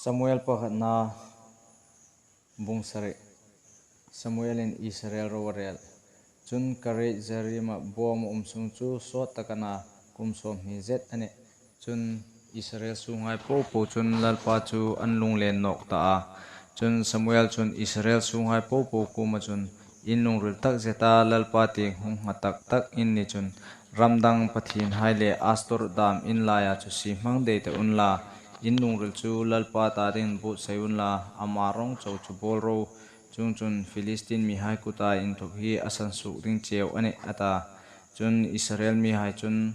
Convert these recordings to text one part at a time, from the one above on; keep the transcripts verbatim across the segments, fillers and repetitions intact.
Samuel pakhatna bung sari. Samuelin Israel ro a rel. Chun Kiriath Jearim-a bawm a um sung chu sawt tak a na, kum sawmhni zet a nih. Chun Israel sunghai popo chun Lalpa chu an lunglen nawk ta a. Chun Samuel chun Israel sunghai popo kuoma chun, "In lungril tak zeta Lalpa tieng hung ngha tak tak in ni chun, ram dang pathienhai le Astoreth dam in laia chu sie hmang dai ta unla. In lungril chu Lalpa ta dingin buotsai unla, ama rawng chau chu bawl ro. Chuongchun Philistine mihai kuta in thuk hi a sansuok ding cheu a nih," a ta. Chun Israel mihai chun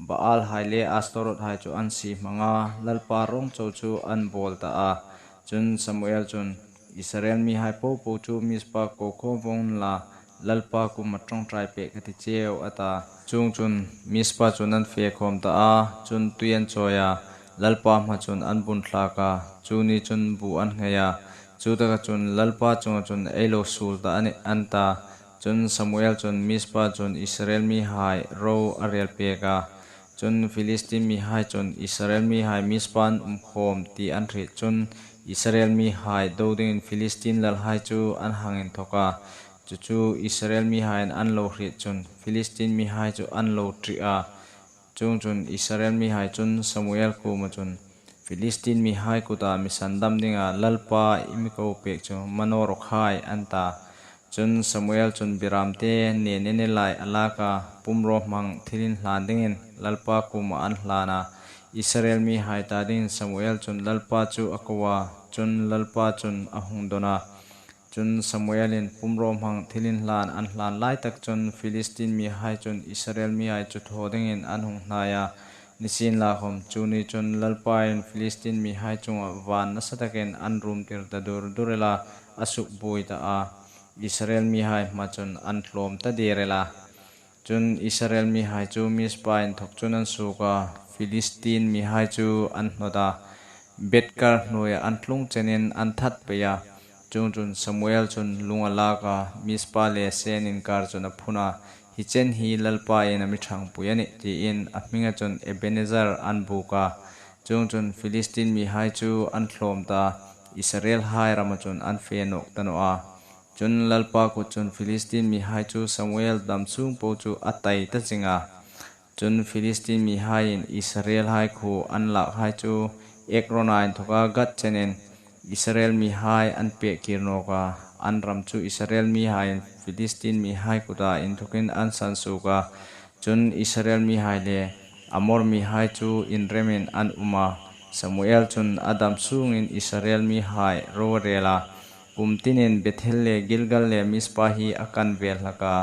Baalhai le Astorethai chu an sie hmang a, Lalpa rawng chau chu an bawl ta a. Chun Samuel chun, "Israel mihai popo chu Mizpa ko khawm vawng unla, Lalpa kuoma ṭawngṭai pek ka ti cheu," a ta. Chuongchun Mizpa chun an fe khawm ta a, chun tui an chawi a, Lalpa hma chun an bun thlak a, chu ni chun bu an nghei a. Chutaka chun Lalpa chunga chun, "Ei lo suol ta a nih," an ta. Chun Samuel chun Mizpa chun Israel mihai ro a rel pek a. Chun Philistine mihai chun Israel mihai Mizpan um khawm ti an hriet chun, Israel mihai do dingin Philistine lalhai chu an hang inthawk a. Chu chu Israel mihaiin an lo hriet chun Philistine mihai chu an lo ṭi a. Chuongchun Israel mihai chun Samuel kuoma chun, "Philistine mihai kuta mi sandam dinga Lalpa i mi ko pek chu mani raw khai," an ta. Chun Samuel chun biramte nen en lai a lak a, pumrawhmang thilinhlan dingin Lalpa kuoma an hlan a. Israel mihai ta dingin Samuel chun Lalpa chu a ko a, chun Lalpa chun a hung dawn a. Chun Samuelin pumrawhmang thilinhlan an hlan lai tak chun Philistine mihai chun Israel mihai chu thaw dingin an hung hnai a. Nisienlakhawm chu ni chun Lalpain Philistine mihai chunga van nasa takin an rumtir ta dur dur el a, a sukbuoi ta a. Israel mihai hma chun an tlawm ta der el a. Chun Israel mihai chu Mizpa inthawk chun an suok a, Philistine mihai chu an hnawt a, Beth-kar hnuoia an tlung chenin an that pei a. Chuongchun Samuel chun lung a lak a, Mizpa le Sen inkar chun a phun a, "Hi chen hi Lalpain a mi ṭhangpui a nih," tiin a hminga chun Ebenezer an buk a. Chuongchun Philistine mihai chu an tlawm ta, Israelhai rama chun an fe nawk ta naw a. Chun Lalpa kut chun Philistine mihai chu Samuel dam sung po chu a tai ta zing a. Chun Philistine mihaiin Israelhai khuo an lakhai chu Ekrona inthawka Gath chenin Israel mihai an pek kir nawk a. An ram chu Israel mihaiin Philistine mihai kuta inthawkin an sansuok a. Chun Israel mihai le Amor mihai chu inremin an um a. Samuel chun a dam sungin Israel mihai ro a rel a. Kum tinin Bethel le Gilgal le Mizpa hi a kan vel hlak a.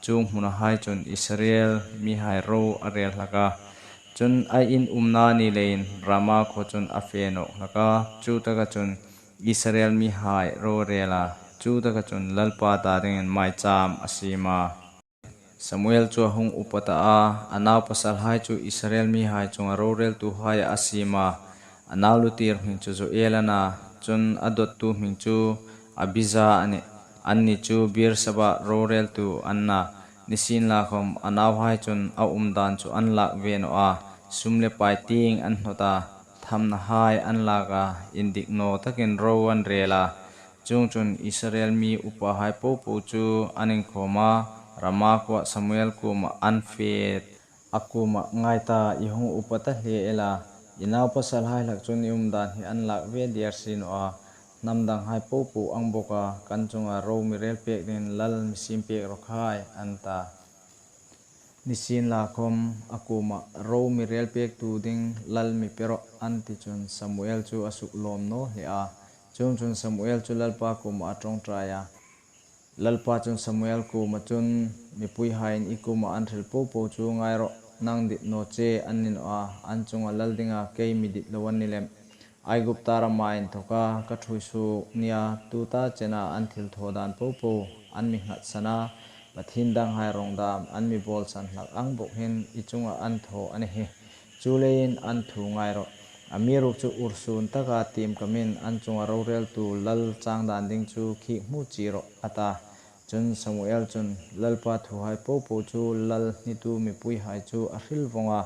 Chu hmunahai chun Israel mihai ro a rel hlak a. Chun a in umna ni leiin Rama khuo chun a fe nawk hlak a. Chutaka chun Israel mihai ro a rel a. Chutaka chun Lalpa ta dingin maicham a siem a. Samuel chu a hung upa ta a, a naupasalhai chu Israel mihai chunga roreltuhai a siem a. A nau lutir hming chu Joel a na, chun a dawttu hming chu Abija a nih. Anni chu Beer-seba roreltu an na. Nisienlakhawm a nauhai chun a umdan chu an lak ve naw a, sum le pai tieng an hnawt a, thamnahai an lak a, indik naw takin ro an rel a. Chuongchun Israel mi upahai popo chu an inkhawm a, Rama khuoa Samuel kuoma an fe a, a kuomah, "Ngai ta, i hung upa ta hle el a, i naupasalhai hlak chun i umdan hi an lak ve der si naw a, hnam danghai popo ang bawka kan chunga ro mi rel pek dingin lal mi siem pek raw khai," an ta. Nisienlakhawm a kuomah, "Ro mi rel pektu ding lal mi pe rawh," an ti chun Samuel chu a suk lawm naw hle a. Chuongchun Samuel chu Lalpa kuomah a ṭawngṭai a. Lalpa chun Samuel kuoma chun, "Mipuihaiin i kuoma an hril popo chu ngai rawh, nang dit naw che an ni naw a, an chunga lal dinga kei mi dit lo an ni lem. Aigupta rama inthawka ka ṭhuoi suok nia, tuta chena an thil thaw dan popo an mi nghatsan a, pathien danghai rawng dam an mi bawlsan hlak ang bawk hin i chunga an thaw a ni hi. Chuleiin an thu ngai rawh. Amiruokchu ursun taka tiem kamin an chunga roreltu lal chang dan ding chu khik hmu chie rawh," a ta. Chun Samuel chun, "Lalpa thuhai popo chu lal hnitu mipuihai chu a hril vawng a,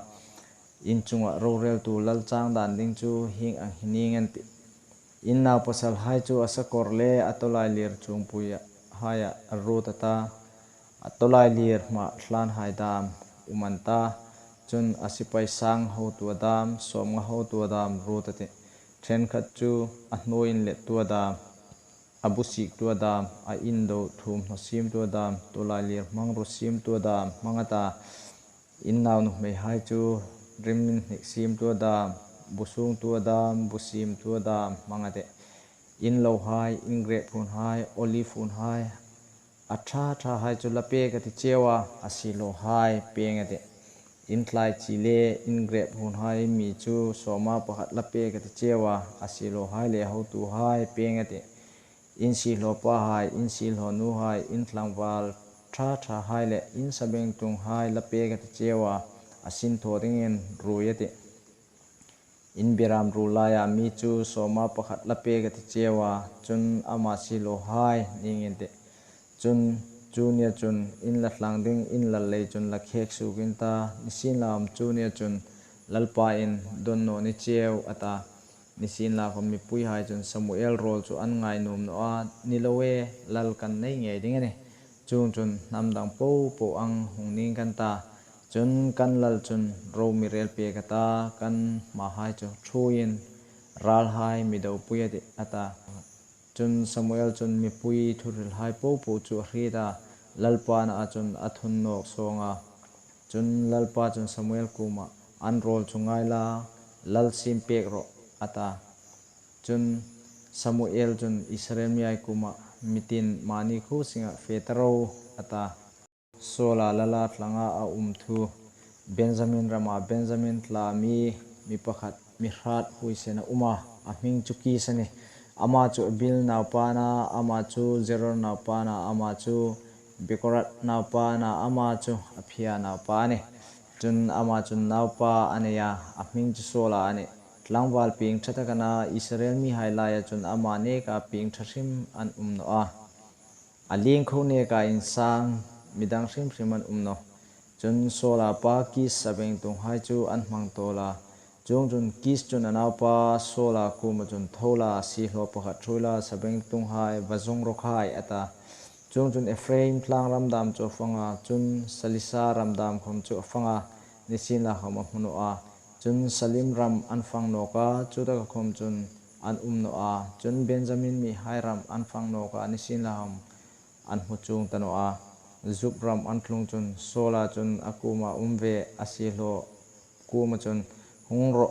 in chunga roreltu lal chang dan ding chu hieng ang hi ning an tih. In naupasalhai chu a sakawr le a tawlailir chungpuihaia ruot a ta, a tawlailir hma hlanhai dam um an ta. Chun a sipai sang hotu a dam, sawmnga hotu a dam ruot a tih. Ṭhenkhat chu a hnuoi inlettu a dam, a bu siktu a dam, a indo thum hnaw siemtu a dam, tawlailir hmangruo siemtu a dam hmang a ta. In naunuhmeihai chu rim inhnik siemtu a dam, bu sungtu a dam, bu siemtu a dam hmang a tih. In lohai, in grep hunhai, olive hunhai, a ṭha ṭhahai chu la pêk a ti cheu a, a siehlawhai pêng a tih. In thlai chi le in grep hunhai mi chu sawma pakhat la pêk a ti cheu a, a siehlawhai le a hotuhai pêng a tih. In siehlaw pahai, in siehlaw nuhai, in tlangval ṭha ṭhahai le in sabengtunghai la pêk a ti cheu a, a sinthaw dingin ruoi a tih. In beram ruol laia mi chu sawma pakhat la pêk a ti cheu a, chun ama siehlawhai nîng in tih. Chun chu nia chun in la tlang ding in lal lei chun la khêk suok in ta, nisienlakhawm chu nia chun Lalpain dawn naw ni cheu a ta. Nisienlakhawm mipuihai chun Samuel rawl chu an ngai nuom naw a, ni lo e, lal kan nei ngei ding a nih. Chuongchun hnam dang popo ang hung nîng kan ta. Chun kan lal chun ro mi rel pêk a ta, kan hmahai chu ṭhuoiin ralhai mi dopui a tih a ta. Chun Samuel chun mipui thuhrilhai popo chu a hriet a, Lalpa naa chun a thun nawk sawng a. Chun Lalpa chun Samuel kuomah, an rawl chu ngai la, lal siem pêk rawh a ta. Chun Samuel chun Israel mihai kuomah, mi tin mani khuo singah fe ta ro a ta. Saula lala tlanga a um thu. Benjamin rama Benjamin tla mi, mi pakhat mi hrat huoisen a um a, a hming chu Kis a nih. Ama chu Abiel naupa a na, ama chu Zeror naupa a na, ama chu Bekorath naupa a na, ama chu Aphia naupa a nih. Chun ama chun naupa a nei a, a hming chu Saula a nih. Tlangval pieng ṭha tak a na, Israel mihai laia chun ama neka pieng ṭha hrim an um naw a. A liengkho neka insang midang hrim hrim an um naw. Chun Saula pa Kis sabengtunghai chu an hmang tawl a. Chuongchun Kis chun a naupa Saula kuoma chun, tho la, siehlaw pakhat ṭhuoi la, sabengtunghai va zawng raw khai a ta. Chuongchun Ephraim tlang ram dam chu a fang a, chun Salisa ram dam khawm chu a fang a, nisienlakhawm a hmu naw a. Chun Salim ram an fang nawk a, chutaka khawm chun an um naw a. Chun Benjamin mihai ram an fang nawk a, nisienlakhawm an hmu chuong ta naw a. Zuph ram an tlung chun Saula chun a kuoma um ve a, siehlaw kuoma chun, hung rawh,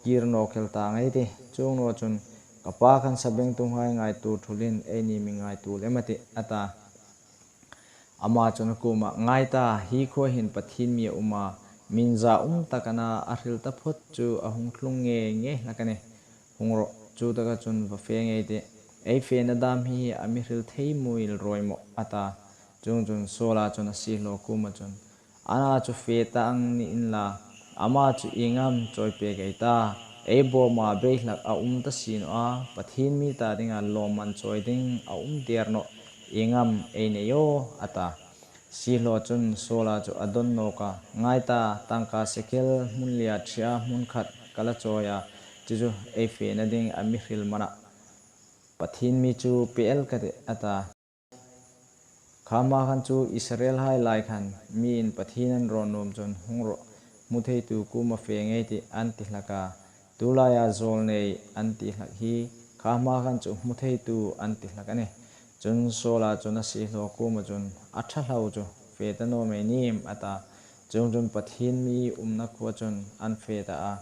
kir nawk el ta ngei ti. Chuong naw chun, ka pa khan sabengtunghai ngaituo thulin eini mi ngaituo lem a tih a ta. Ama chun a kuomah, ngai ta, hi khuoa hin Pathien mi a um a, mi inzaum tak a na, a hril taphawt chu a hung tlung ngei ngei hlak a nih. Hung rawh, chutaka chun va fe ngei ti. Ei fena dam hi a mi hril thei muil ruoi maw a ta. Chuongchun Saula chun a siehlaw kuoma chun, a na chu fe ta ang ni inla, ama chu ieng am chawi pek ei ta, ei bawma bei hlak a um ta si naw a, Pathien mi ta dinga lawmman chawi ding a um der nawh, ieng am ei nei aw a ta. Siehlaw chun Saula chu a dawn nawk a, ngai ta, tangka sekel hmun lia ṭhea hmun khat ka la chawi a, chu chu ei fena ding a mi hril manah Pathien mi chu pe el ka tih a ta. Kha hma khan chu Israelhai lai khan miin Pathien an rawn nuom chun, hung rawh, hmu theitu kuoma fe ngei ti an ti hlak a, tu laia zawl nei an ti hlak hi kha hma khan chu hmu theitu an ti hlak a nih. Chun Saula chun a siehlaw kuoma chun, a ṭha hlau chu fe ta naw mei nim a ta. Chuongchun Pathien mi umna khuoa chun an fe ta a.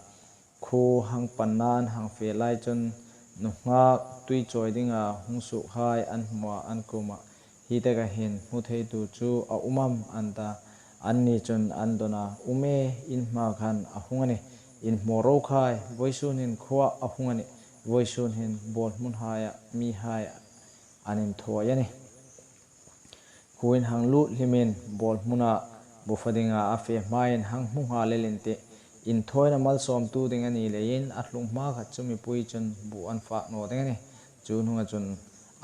Khuo hang panna an hang fe lai chun, nunghak tui chawi dinga hung suokhai an hmu a, an kuomah, hi taka hin hmu theitu chu a um am an ta. Anni chun an dawn a, um e, in hma khan a hung a nih, inhmaw ro khai, vawisun hin khuoa a hung a nih, vawisun hin bawlhmunhaia mihai an inthawi a nih. Khuoin hang lut hlimin bawlhmuna bu fa dinga a fe hmain hang hmu nghal el in tih. Inthawina malsawmtu ding a ni leiin a tlung hma khat chu mipui chun bu an fak naw ding a nih. Chu hnunga chun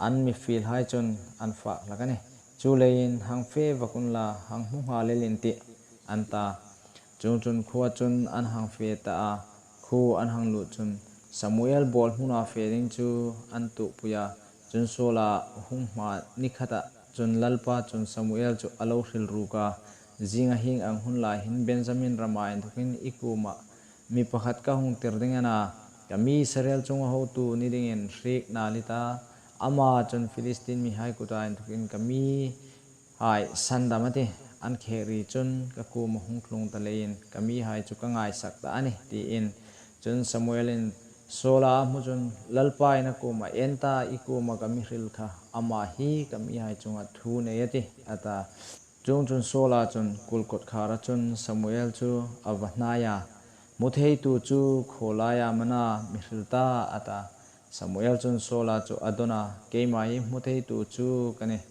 an mi fielhai chun an fak hlak a nih. Chuleiin hang fe vak unla hang hmu nghal el in tih an ta. Chuongchun khuoa chun an hang fe ta a, khuo an hang lut chun Samuel bâwl hmuna fe ding chu an tuokpui a. Chun Saula hung hma ni khata chun Lalpa chun Samuel chu a lo hril ruk a, zinga hieng ang hun lai hin Benjamin rama inthokin i kuoma mi pakhat ka hung tir ding a na, ka mi Israel chunga hotu ni dingin hriek nâl i ta, ama chun Philistin mihai kuta inthokin ka mihai sandam a tih, an khêk ri chun ka kuoma hung tlung ta leiin ka mihai chu ka ngaisak ta a nih, tiin. Chun Samuelin Saula a hmu chun, Lalpain a kuoma, En ta, i kuoma ka mi hril kha, ama hi ka mihai chunga thu nei a tih, a ta. Chuongchun Saula chun kul kawtkhâra chun Samuel chu a va hnai a, Hmu theitu chu khaw laia am a na mi hril ta? a ta. Samuel chun Saula chu a dawn a, Keima hi hmu theitu chu ka nih.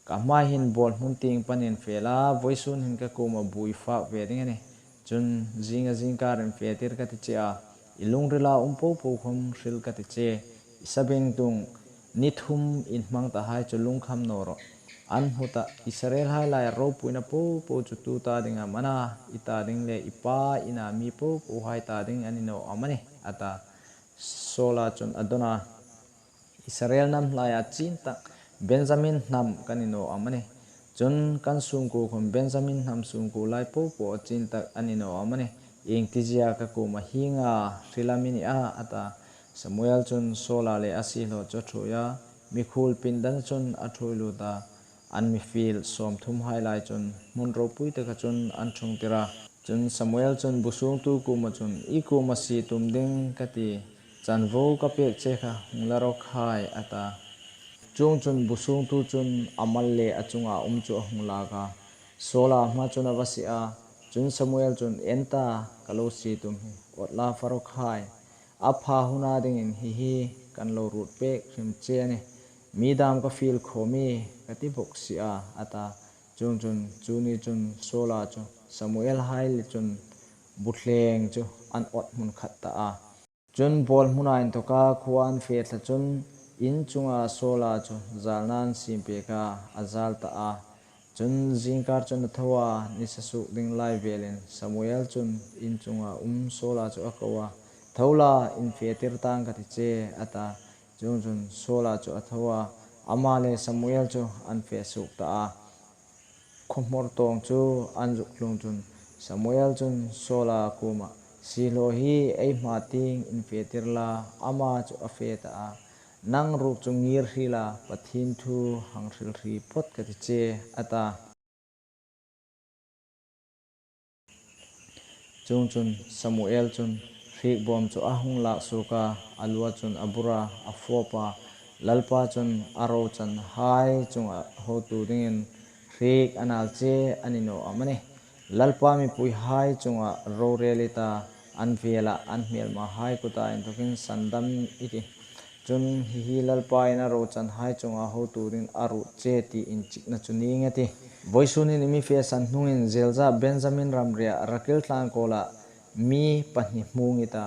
Ka hma hin bâwl hmun tieng panin fe la, vawisun hin ka kuoma buoi fâk ve ding a nih. Chun zinga zingkârin fetir ka ti che a, i lungrila um po po khawm hril ka ti che. I sabengtung ni thum inhmang tahai chu lungkham naw rawh. An hmu ta, Israelhai laia ropuina po po chu tuta dinga am a na, i ta ding le i pa ina mi po pohai ta ding a ni naw am a nih, a ta. Saula chun a dawn a, Israel hnam laia chin tak, Benjamin hnam ka ni naw am a nih? Chun kan sungkuo khawm Benjamin hnam sungkuo lai po po a chin tak a ni naw am a nih? Iengtizia ka kuoma hienga hril am i ni a? a ta. Samuel chun Saula le a siehlaw chu a ṭhuoi a, mikhuol pindana chun a ṭhuoi lût a, an mi fiel sawmthumhai lai chun hmun ropui taka chun an ṭhungtir a. Chun Samuel chun bu sungtu kuoma chun, I kuoma sie tum ding ka ti, chanvo ka pêk che kha hung la rawh khai, a ta. Chuongchun bu sungtu chun a mal le a chunga um chu a hung lâk a, Saula hma chun a va sie a. Chun Samuel chun, En ta, ka lo sie tum hi awt la fâk rawh khai. A pha huna dingin hi hi kan lo ruot pêk hrim che a nih. Mi dâm ka fiel khawm ie, ka ti bawk si a, a ta. Chuongchun chu ni chun Saula chu Samuelhai le chun bu thleng chu an awt hmun khat ta a. Chun bâwl hmuna inthoka khuoa an fe thla chun in chunga Saula chu zâlnain siem pêka a zâl ta a. Chun zingkâr chun a tho a, nisa suok ding lai vêlin Samuel chun in chunga um Saula chu a ko a, Tho la, in fetir tâng ka ti che, a ta. Chuongchun Saula chu a tho a, ama le Samuel chu an fe suok ta a. Khawhmawr tawng chu an zuk tlung chun Samuel chun Saula kuomah, Siehlaw hi ei hma tieng in fetir la, ama chu a fe ta a. Nang ruok chu ngîr hri la, Pathien thu hang hril hri phawt ka ti che, a ta. Chuongchun Samuel chun hriek bâwm chu a hung lâk suok a, a lua chun a bur a, a fâwp a, Lalpa chun a rochanhai chunga hotu dingin hriek a nâl che a ni naw am a nih? Lalpa mipuihai chunga rorêl i ta, an vêla an hmêlmahai kuta inthokin sandam i tih. Chun hi hi Lalpain a rochanhai chunga hotu dingin a ruot che ti inchikna chu nîng a tih. Vawisunin i mi fesan hnungin Zelzah Benjamin ramria Rakil tlângkawla mi pahni hmûng i ta,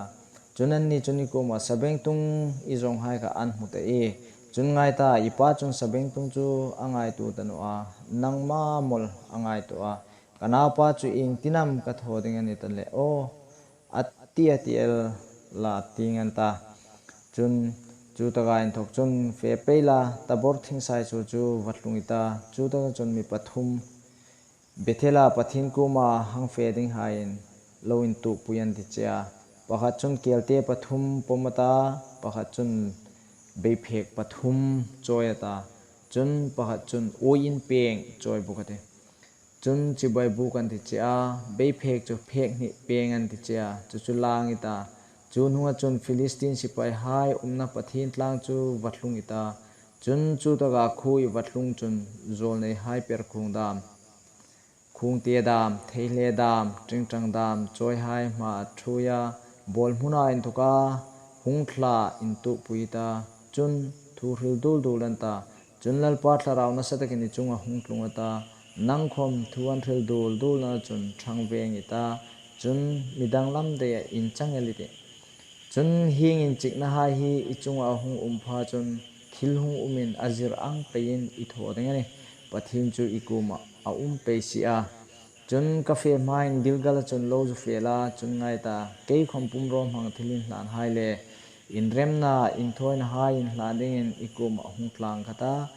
chun anni chun i kuomah, Sabengtung i zawnghai kha an hmu ta ie. Chun ngai ta, i pa chun sabengtung chu a ngaituo ta naw a, nangma mawl a ngaituo a, Ka naupa chu iengtin am ka thaw ding a ni ta leh aw, a ti a ti el la, tiin an ta. Chun chutaka inthawk chun, Fe pei la, Tabor thingsai chu chu va tlung i ta. Chutaka chun mi pathum Bethela Pathien kuoma hang fe dinghaiin lo intuokpui an ti che a, pakhat chun kêlte pathum pawm a ta, pakhat chun beiphêk pathum chawi a ta, chun pakhat chun uoin pêng chawi bawk a tih. Chun chibai bûk an ti che a, beiphêk chu phêk hni pêng an ti che a, chu chu lâng i ta. Chu hnunga chun Philistin sipaihai umna Pathien tlâng chu va tlung i ta. Chun chutaka khuoi va tlung chun zawlneihai perkhuong dâm, khuongtie dâm, theihle dâm, ṭingṭang dâm chawihai hma a ṭhuoi a, bâwl hmuna inthawka hung thla intuokpui i ta. Chun thu hril duol duol an ta. Chun Lalpa thlarau nasatakin i chunga hung tlung a ta, nang khawm thu an hril duol duolna chun ṭhang vêng i ta, chun mi danglam deia inchang el i tih. Chun hieng inchiknahai hi i chunga a hung um pha chun thil hung umin a zir ang peiin i thaw ding a nih. Pathien chu i kuomah a um pei si a. Chun ka fe hmain Gilgala chun lo zu fe la, chun ngai ta, kei khawm pumrawhmang thilinhlânhai le Inremna, inthawinahai inhlan dingin i kuomah hung thlangkhat a,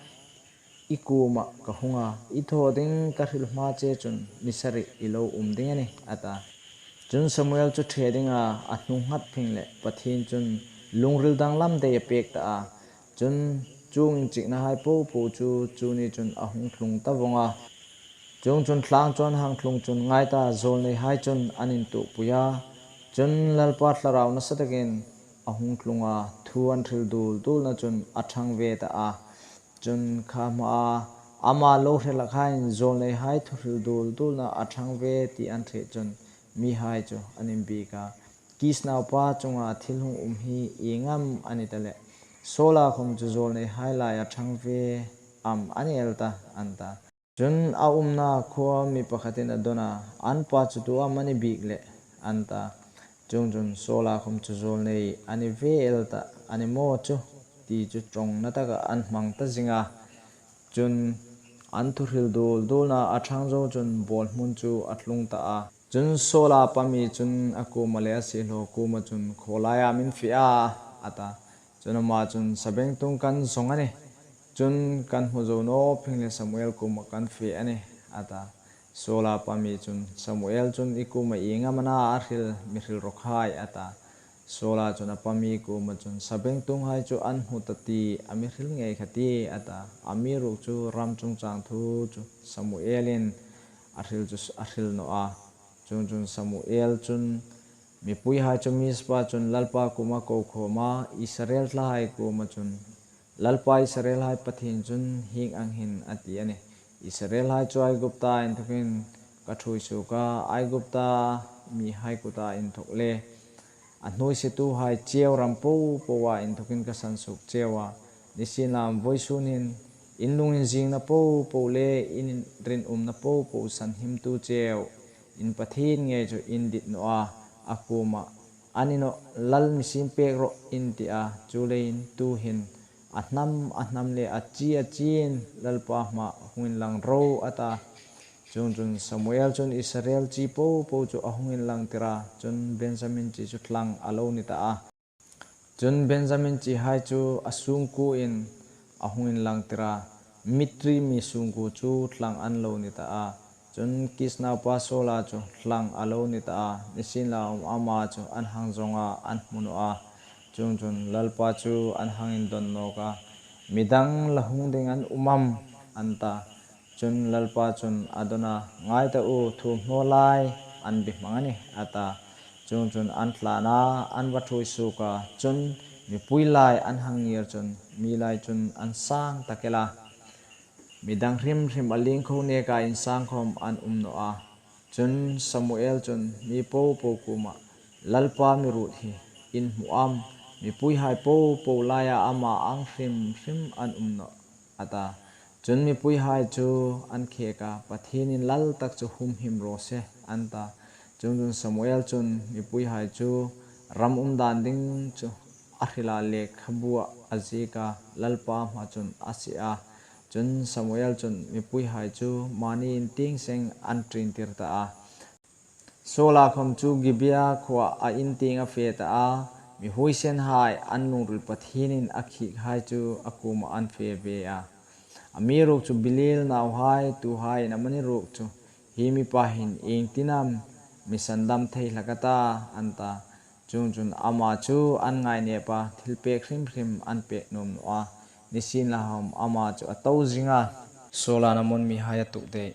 i kuomah ka hung a, i thaw ding ka hril hma che chun ni sari i lo um ding a nih, a ta. Chun Samuel chu ṭhe ding a, a hnung nghat phing leh Pathien chun lungril danglam dai a pêk ta a. Chun chuong inchiknahai po po chu chu ni chun a hung tlung ta vawng a. Chuongchun tlang chu an hang tlung chun ngai ta, zawlneihai chun an intuokpui a. Chun Lalpa thlarau nasa takin a hung tlung a, thu an hril dul dulna chun a ṭhang ve ta a. Chun kha hmaa ama lo hre hlak haiin zawlneihai thu hril dul dulna a ṭhang ve ti an hriet chun mihai chu an inbiek a, Kis naupa chunga thil hung um hi ieng am a ni ta leh, Saula khawm chu zawlneihai laia ṭhang ve am a ni el ta, an ta. Chun a umna khuoa mi pakhatin a dawn a, an pa chu tu am a ni bik leh, an ta. Chuongchun Saula khawm chu zawlnei a ni ve el ta a ni maw chu, ti chu ṭawngna taka an hmang ta zing a. Chun an thu hril dul dulna a ṭhang zo chun bawlhmun chu a tlung ta a. Chun Saula pa mi chun a kuoma le a siehlaw kuoma chun, Khaw laia am in fe a? a ta. Chun ama chun, Sabengtung kan zawng a nih. Chun kan hmu zo naw phing leh Samuel kuoma kan fe a nih, a ta. Saula pa mi chun, Samuel chun i kuoma ieng am a na a hril, mi hril rawk hai, a ta. Saula chun a pa mi kuoma chun, Sabengtunghai chu an hmu ta ti, a mi hril ngei kha ti, a ta. Amiruokchu ram chungchang thu chu Samuelin a hril chu a hril naw a. Chuongchun Samuel chun mipuihai chu Mizpa chun Lalpa kuoma ko khawm a, Israel thlahai kuoma chun, Lalpa Israelhai Pathien chun hieng ang hin a ti a nih, Israelhai chu Aigupta inthokin ka ṭhuoi suok a, Aigupta mihai kuta inthok le a hnuoi setuhai cheu ram po poa inthokin ka san suok cheu a. Nisienlakhawm vawisun hin in lunginzingna po po le in rinumna po po sanhimtu cheu in Pathien ngei chu in dit naw a, a kuoma, a ni naw, lal mi siem pek rawh in ti a, chuleiin tuhin a hnam a hnam le a chi a chiin Lalpa hmaa hung inlang ro, a ta. Chuongchun Samuel chun Israel chi po po chu a hung inlangtir a, chun Benjamin chi chu thlang a lo ni ta a. Chun Benjamin chihai chu a sungkuoin a hung inlangtir a, Mitri mi sungkuo chu thlang an lo ni ta a. Chun Kis naupa Saula chu thlang a lo ni ta a, nisienlakhawm ama chu an hang zawng a, an hmu naw a. Chuongchun Lalpa chu an hang indawn nawk a, Midang la hung ding an um am? an ta. Chun Lalpa chun a dawn a, Ngai ta u, thuomhnaw lai an bihmang a nih, a ta. Chuongchun an tlan a, an va ṭhuoi suok a, chun mipui lai an hang ngir chun mi lai chun an sang tak el a, midang hrim hrim a liengkho neka insang khawm an um naw a. Chun Samuel chun mi po po kuomah, Lalpa mi ruot hi in hmu am? Mipuihai po po laia ama ang hrim hrim an um nawh, a ta. Chun mipuihai chu an khek a, Pathienin lal tak chu humhim raw se, an ta. Chuongchun Samuel chun mipuihai chu ram umdan ding chu a hrila lekhabuah a ziek a, Lalpa hmaa chun a sie a. Chun Samuel chun mipuihai chu mani intieng seng an ṭintir ta a. Saula khawm chu Gibea khuoa a intieng a fe ta a, mi huoisenhai an lungril Pathienin a khiekhai chu a kuomah an fe ve a. Amiruokchu Belial nauhai tuhaiin amani ruok chu, Hi mipa hin iengtin am mi sandam thei hlak a ta, an ta. Chuongchun ama chu an ngainep a, thilpek hrim hrim an pek nuom naw a. Nisienlakhawm ama chu a to zing a. Saula'n Ammon mihai a tuok dai.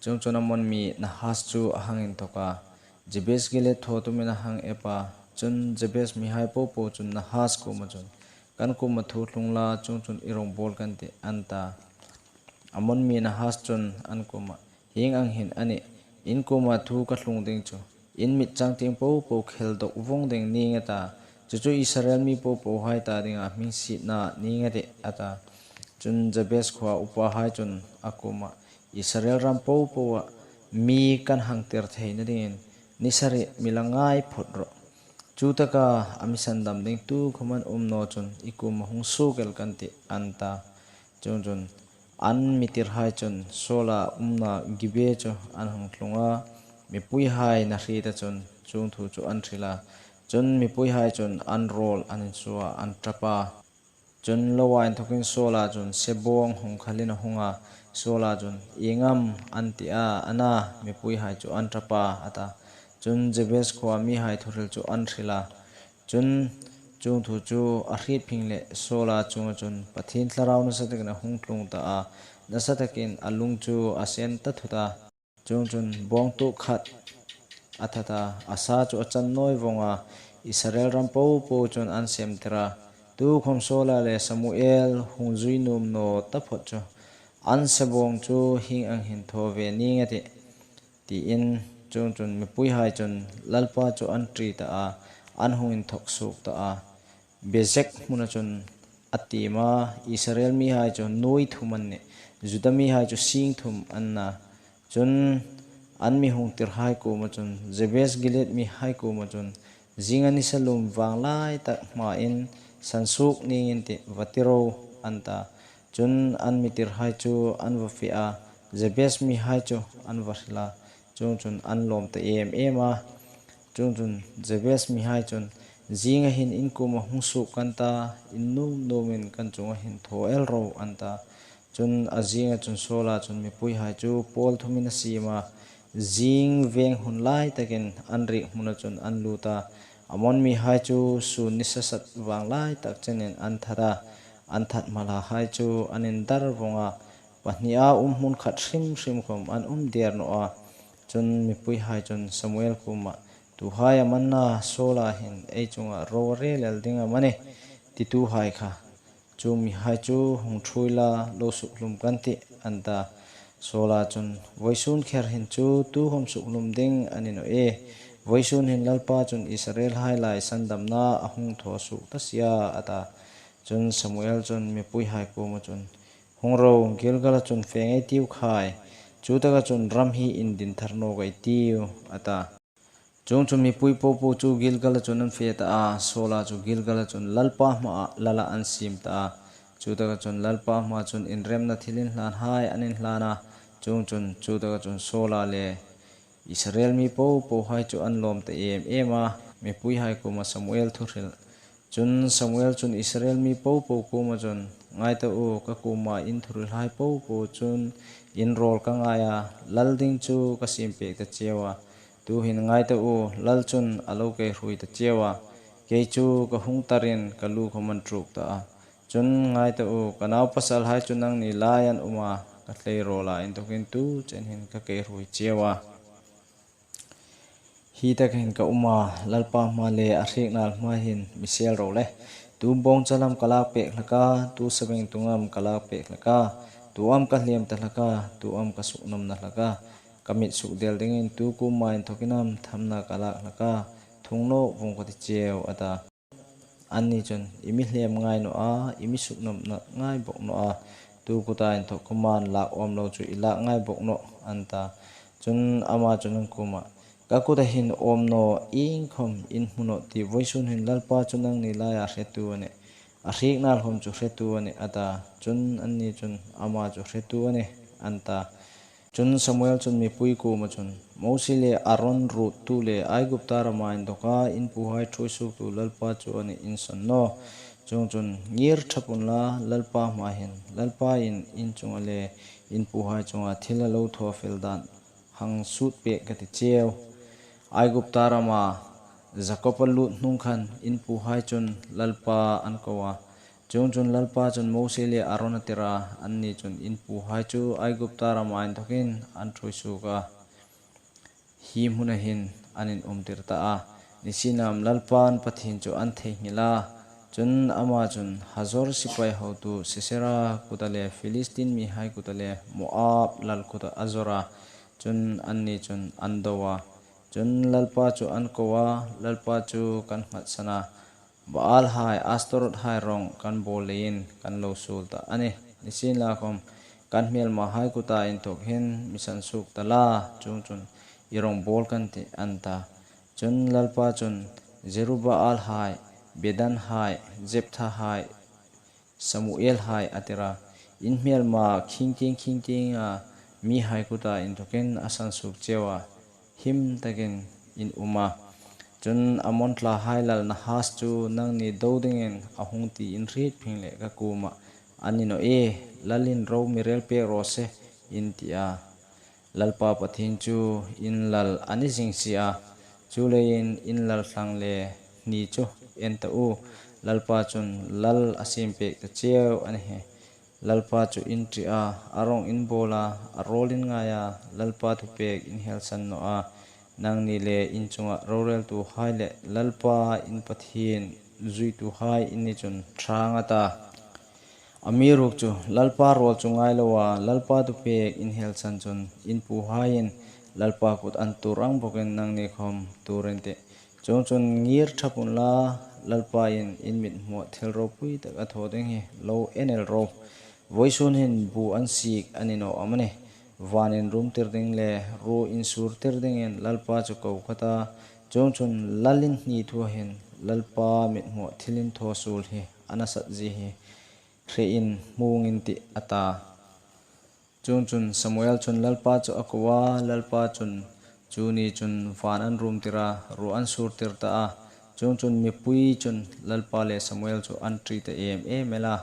Chuongchun Ammon mi Nahas chu a hang inthok a, Jabes Gilead thaw tumin a hang ep a. Chun Jabes mihai po po chun Nahas kuoma chun, Kan kuoma thu thlung la, chuongchun i rawngbawl kan tih, an ta. Ammon mi Nahas chun an kuomah, Hieng ang hin a nih, in kuoma thu ka thlung ding chu in mit changtieng po po khel dawk vawng ding ning a ta, chu chu Israel mi po pohai ta dinga hmingsietna ning a tih, a ta. Chun Jabes khuoa upahai chun a kuomah, Israel ram po poah mi kan hang tir theina dingin ni sari mi la ngai phawt rawh. Chu taka a mi sandam ding tukhawm an um naw chun i kuoma hung suok el kan tih, an ta. Chuongchun an mi tirhai chun Saula umna Gibea chu an hung tlung a, mipuihai na hrieta chun chuong thu chu an hril a. Chun mipuihai chun an rawl an insuo a, an ṭap a. Chun loa inthokin Saula chun sebawng hung khalin a hung a, Saula chun, "Ieng am?" an ti a, a na, mipuihai chu an ṭap a, a ta. Chun Jabes khuoa mihai thuhril chu an hril a. Chun chuong thu chu a hriet phing leh Saula chunga chun Pathien thlarau nasa takin a hung tlung ta a, nasa takin a lung chu a sen ta thut a. Chuongchun bawng tuk khat a that a, a sa chu a chan nawi vawng a, Israel ram popo chun an sem tir a. Tukhom Saula le Samuel hung zui nuom naw taphot chu an sa bawng chu hieng ang hin thaw ve ning a tih, tiin. Chuongchun mipuihai chun Lalpa chu an ṭi ta a, an hung inthawk suok ta a. Bezek hmuna chun a tiem a, Israel mihai chu nuoi thum an nih, Juda mihai chu sing thum an na. Chun an mi hung tirhai kuoma chun, Jabes Gilead mihai kuoma chun, "Zinga nisa lum vang lai tak hmain sansuok ningin ti va ti ro," an ta. Chun an mi tirhai chu an va fe a, Jabes mihai chu an va hril a. Chuongchun an lawm ta em em a. Chuongchun Jabes mihai chun, "Zinga hin in kuoma hung suok kan ta, in nuom nuomin kan chunga hin thaw el ro," an ta. Chun a zinga chun Saula chun mipuihai chu pawl thumin a siem a, zing veng hun lai takin an riek hmuna chun an lut a, Ammon mihai chu sun nisa sat vang lai tak chenin an that a, an that hma hlahai chu an indar vawng a, pahnia um hmun khat hrim hrim khom an um der naw a. Chun mipuihai chun Samuel kuoma, "Tuhai am an na, Saula hin ei chunga ro a rel el ding am a nih?" tituhai kha, "Chu mihai chu hung ṭhuoi la, lo sukhlum kan tih," an ta. Saula chun, "Vawisun kher hin chu tukhom sukhlum ding a ni naw e. Vawisun hin Lalpa chun Israelhai lai sandamna a hung thaw suok ta si a," a ta. Chun Samuel chun mipuihai kuoma chun, "Hung ro, Gilgala chun fe ngei ei tiu khai, chutaka chun ram hi indin thar nawk ei tiu," a ta. Chuongchun mipui popo chu Gilgala chun an fe ta a, Saula chu Gilgala chun Lalpa hmaa lala an siem ta a. Chutaka chun Lalpa hmaa chun inremna thilinhlanhai an inhlan a. Chuongchun chutaka chun Saula le Israel mi popohai chu an lawm ta em em a, mipuihai kuoma Samuel thu hril. Chun Samuel chun Israel mi popo kuoma chun, "Ngai ta u, ka kuoma in thuhrilhai popo chun in rawl ka ngai a, lal ding chu ka siem pek ta cheu a. Tuhin ngai ta u, lal chun a lo kei hruoi ta cheu a. Kei chu ka hung tarin ka lu khom an ṭuk ta a. Chun ngai ta u, ka naupasalhai chu nangni lai an um a, ka tleirawl a inthokin tu chen hin ka kei hruoi cheu a. Hi taka hin ka um a, Lalpa hmaa le a hriek nal hmaa hin mi sel ro le. Tu bawngchal am ka lak pek hlak a, tu sabengtung am ka lak pek hlak a, tu am ka hlem ta hlak a, tu am ka suknawmna hlak a. Ka mit sukdel dingin tu kuoma inthokin am thamna ka lak hlak a, thung nawk vawng ka ti cheu," a ta. Anni chun, "I mi hlem ngai naw a, i mi suknawm ngai bawk naw a, tu kuta inthawk khom an lak awm lo chu i lak ngai bawk nawh," an ta. Chun ama chun an kuoma, "Ka kuta hin awm naw, iengkhom in hmu nawh ti, vawisun hin Lalpa chu nangni laia hretu a nih, a hriek nal khom chu hretu a nih," a ta. Chun anni chun, "Ama chu hretu a nih," an ta. Chun Samuel chun mipui kuoma chun, "Mosie le Aron ruottu le Aigupta rama inthawka in puhai ṭhuoi suoktu Lalpa chu a nih in sawn naw. Chuongchun ngir ṭhap unla, Lalpa hmaa hin, Lalpain in chunga le in puhai chunga thil a lo thaw fel dan hang sut pek ka ti cheu. Aigupta rama Jakoba lut hnung khan in puhai chun Lalpa an ko a. Chuongchun Lalpa chun Mosie le Aron a tir a, anni chun in puhai chu Aigupta rama inthawkin an ṭhuoi suok a, hi hmuna hin an inum tir ta a. Nisienlakhom Lalpa an Pathien chu an theinghil a." Chun ama chun Hazor sipai hotu Sisera kuta le Philistin mihai kuta le Moab lal kuta a zawr a. Chun anni chun an do a. Chun Lalpa chu an ko a, "Lalpa chu kan nghatsan a, Baalhai, Astarothai rawng kan bawl leiin kan lo suol ta a nih. Nisienlakhom kan hmelmahai kuta inthawk hin mi sansuok ta la, chuongchun i rawng bawl kan tih," an ta. Chun Lalpa chun, "Jerubaalhai, Bedanhai, Jepthahai, Samuelhai," a tir a, "in hmelma khingtieng khingtienga mihai kuta inthawkin a sansuok cheu a, him takin in um a. Chun Ammon thlahai lal Nahas chu nangni do dingin a hung ti in hriet phing leh ka kuomah a ni naw ie, lalin ro mi rel pek raw se, in ti a. Lalpa Pathien chu in lal a ni zing si a, chuleiin in lal thlang le hni chu en ta u, Lalpa chun lal a siem pek ta cheu a ni hi. Lalpa chu in ṭi a, a rawng in bawl a, a rawl in ngai a, Lalpa thupek in hel san naw a, nangni le in chunga roreltuhai le Lalpa in Pathien zuituhai in ni chun ṭha ang a ta. Amiruokchu Lalpa rawl chu ngai lo a, Lalpa thupek in hel san chun in puhaiin Lalpa kut an tuor ang bawkin nangni khawm tuor in tih. Chuongchun ngir ṭhap unla, Lalpain in mithmuah thil ropui tak a thaw ding hi lo en el ro. Vawisun hin bu an sik a ni naw am a nih? Van inrumtir ding le ruo insûrtir dingin Lalpa chu ko ka ta, chuongchun lal in hni thua hin Lalpa mithmuah thil inthaw suol hi a nasat zie hi hre in hmung in tih, a ta. Chuongchun Samuel chun Lalpa chu a ko a, Lalpa chun chu ni chun van an rumtir a, ruo an sûrtir ta a. Chuongchun mipui chun Lalpa le Samuel chu an ṭi ta em em el a.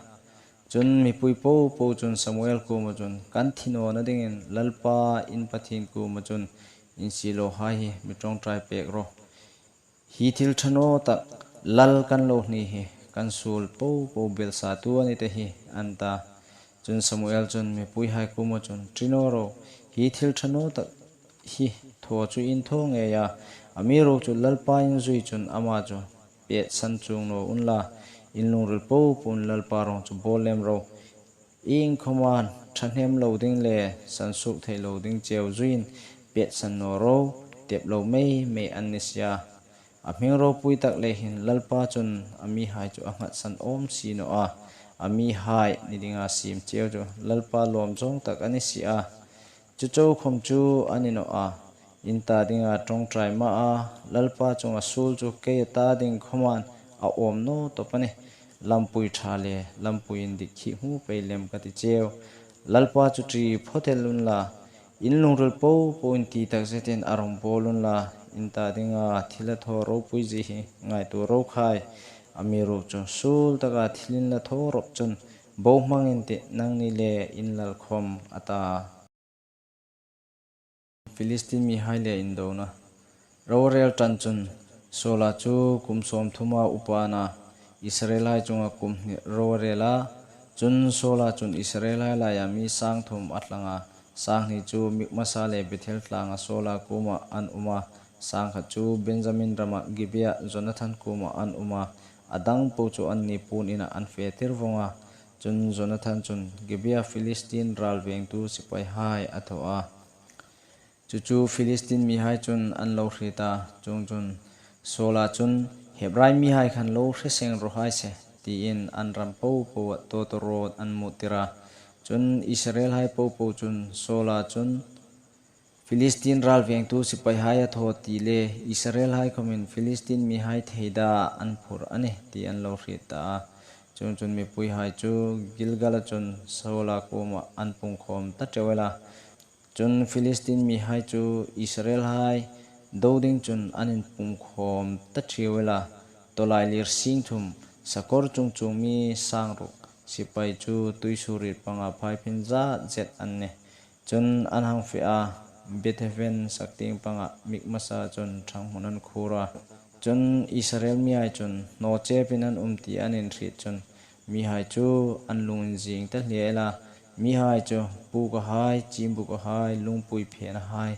Chun mipui popo chun Samuel kuoma chun, kan thi nawna dingin Lalpa in Pathien kuoma chun in siehlawhai hi mi ṭawngṭai pek rawh. Hi thil ṭha naw tak lal kan lo hni hi kan suol popo belsatu a ni ta hi, an ta. Chun Samuel chun mipuihai kuoma chun, ṭi naw ro, hi thil ṭha naw tak hi thaw chu in thaw ngei a, amiruokchu Lalpa in zui chun ama chu pet san chuong naw unla, in lungril popoin Lalpa rawng chu bawl lem ro. Iengkhawma ṭhahnem lo ding le sansuok thei lo ding cheu zuiin pet san naw ro, tep lo mei mei an ni si a. A hming ropui tak lei hin Lalpa chun a mihai chu a nghatsan awm si naw a, a mihai ni dinga siem cheu chu Lalpa lawmzawng tak a ni si a. Chu chau khawm chu a ni naw a, in ta dinga ṭawngṭai ma a, Lalpa chunga suol chu kei a ta ding khawmin a awm naw tawp a nih. Lampui ṭha le lampui indik hi hmu pei lem ka ti cheu. Lalpa chu ṭi phawt el unla, in lungril popoin ti tak zetin a rawng bawl unla, in ta dinga thil a thaw ropui zie hi ngaituo ro khai. Amiruokchu suol taka thil in la thaw rawp chun bohmang in tih, nangni le in lal khawm, a ta. Filistin mihai le indona. Ro a rel ṭan chun Saula chu kum sawmthuma upa a na, Israelhai chunga kum hni ro a rel a. Chun Saula chun Israelhai laia mi sang thum a thlang a, sang hni chu Mikmasa le Bethel tlanga Saula kuoma an um a, sang khat chu Benjamin rama Gibea Jonathan kuoma an um a, a dang po chu anni puon ina an fetir vawng a. Chun Jonathan chun Gibea Filistin ral vengtu sipaihai a thaw a. Chu chu Filistin mihai chun an lo hriet a, chuongchun Saula chun, Hebrai mihai khan lo hre seng raw hai se, tiin an ram popoah tawtawrawt an muttir a. Chun Israelhai popo chun Saula chun, Filistin ral vengtu sipaihai a thaw ti le, Israelhai khawmin Filistin mihai theida an phur a nih, ti an lo hriet ta a. Chuongchun mipuihai chu Gilgala chun Saula kuoma an pungkhawm ta ṭeu el a. Chun Filistin mihai chu Israelhai do ding chun an inpungkhawm ta ṭeu el a. Tawlailir sing thum, sakawr chung chung mi sang ruk, sipai chu tuisuoriet panga phaiphin zat zet an nih. Chun an hang fe a, Bethaven saktieng panga Mikmasa chun ṭhanghmun an khuor a. Chun Israel mihai chun hnaw chepin an um ti an inhriet chun mihai chu an lung inzing ta hle el a. Mihai chu pukahai, chimbukahai, lungpui phenahai,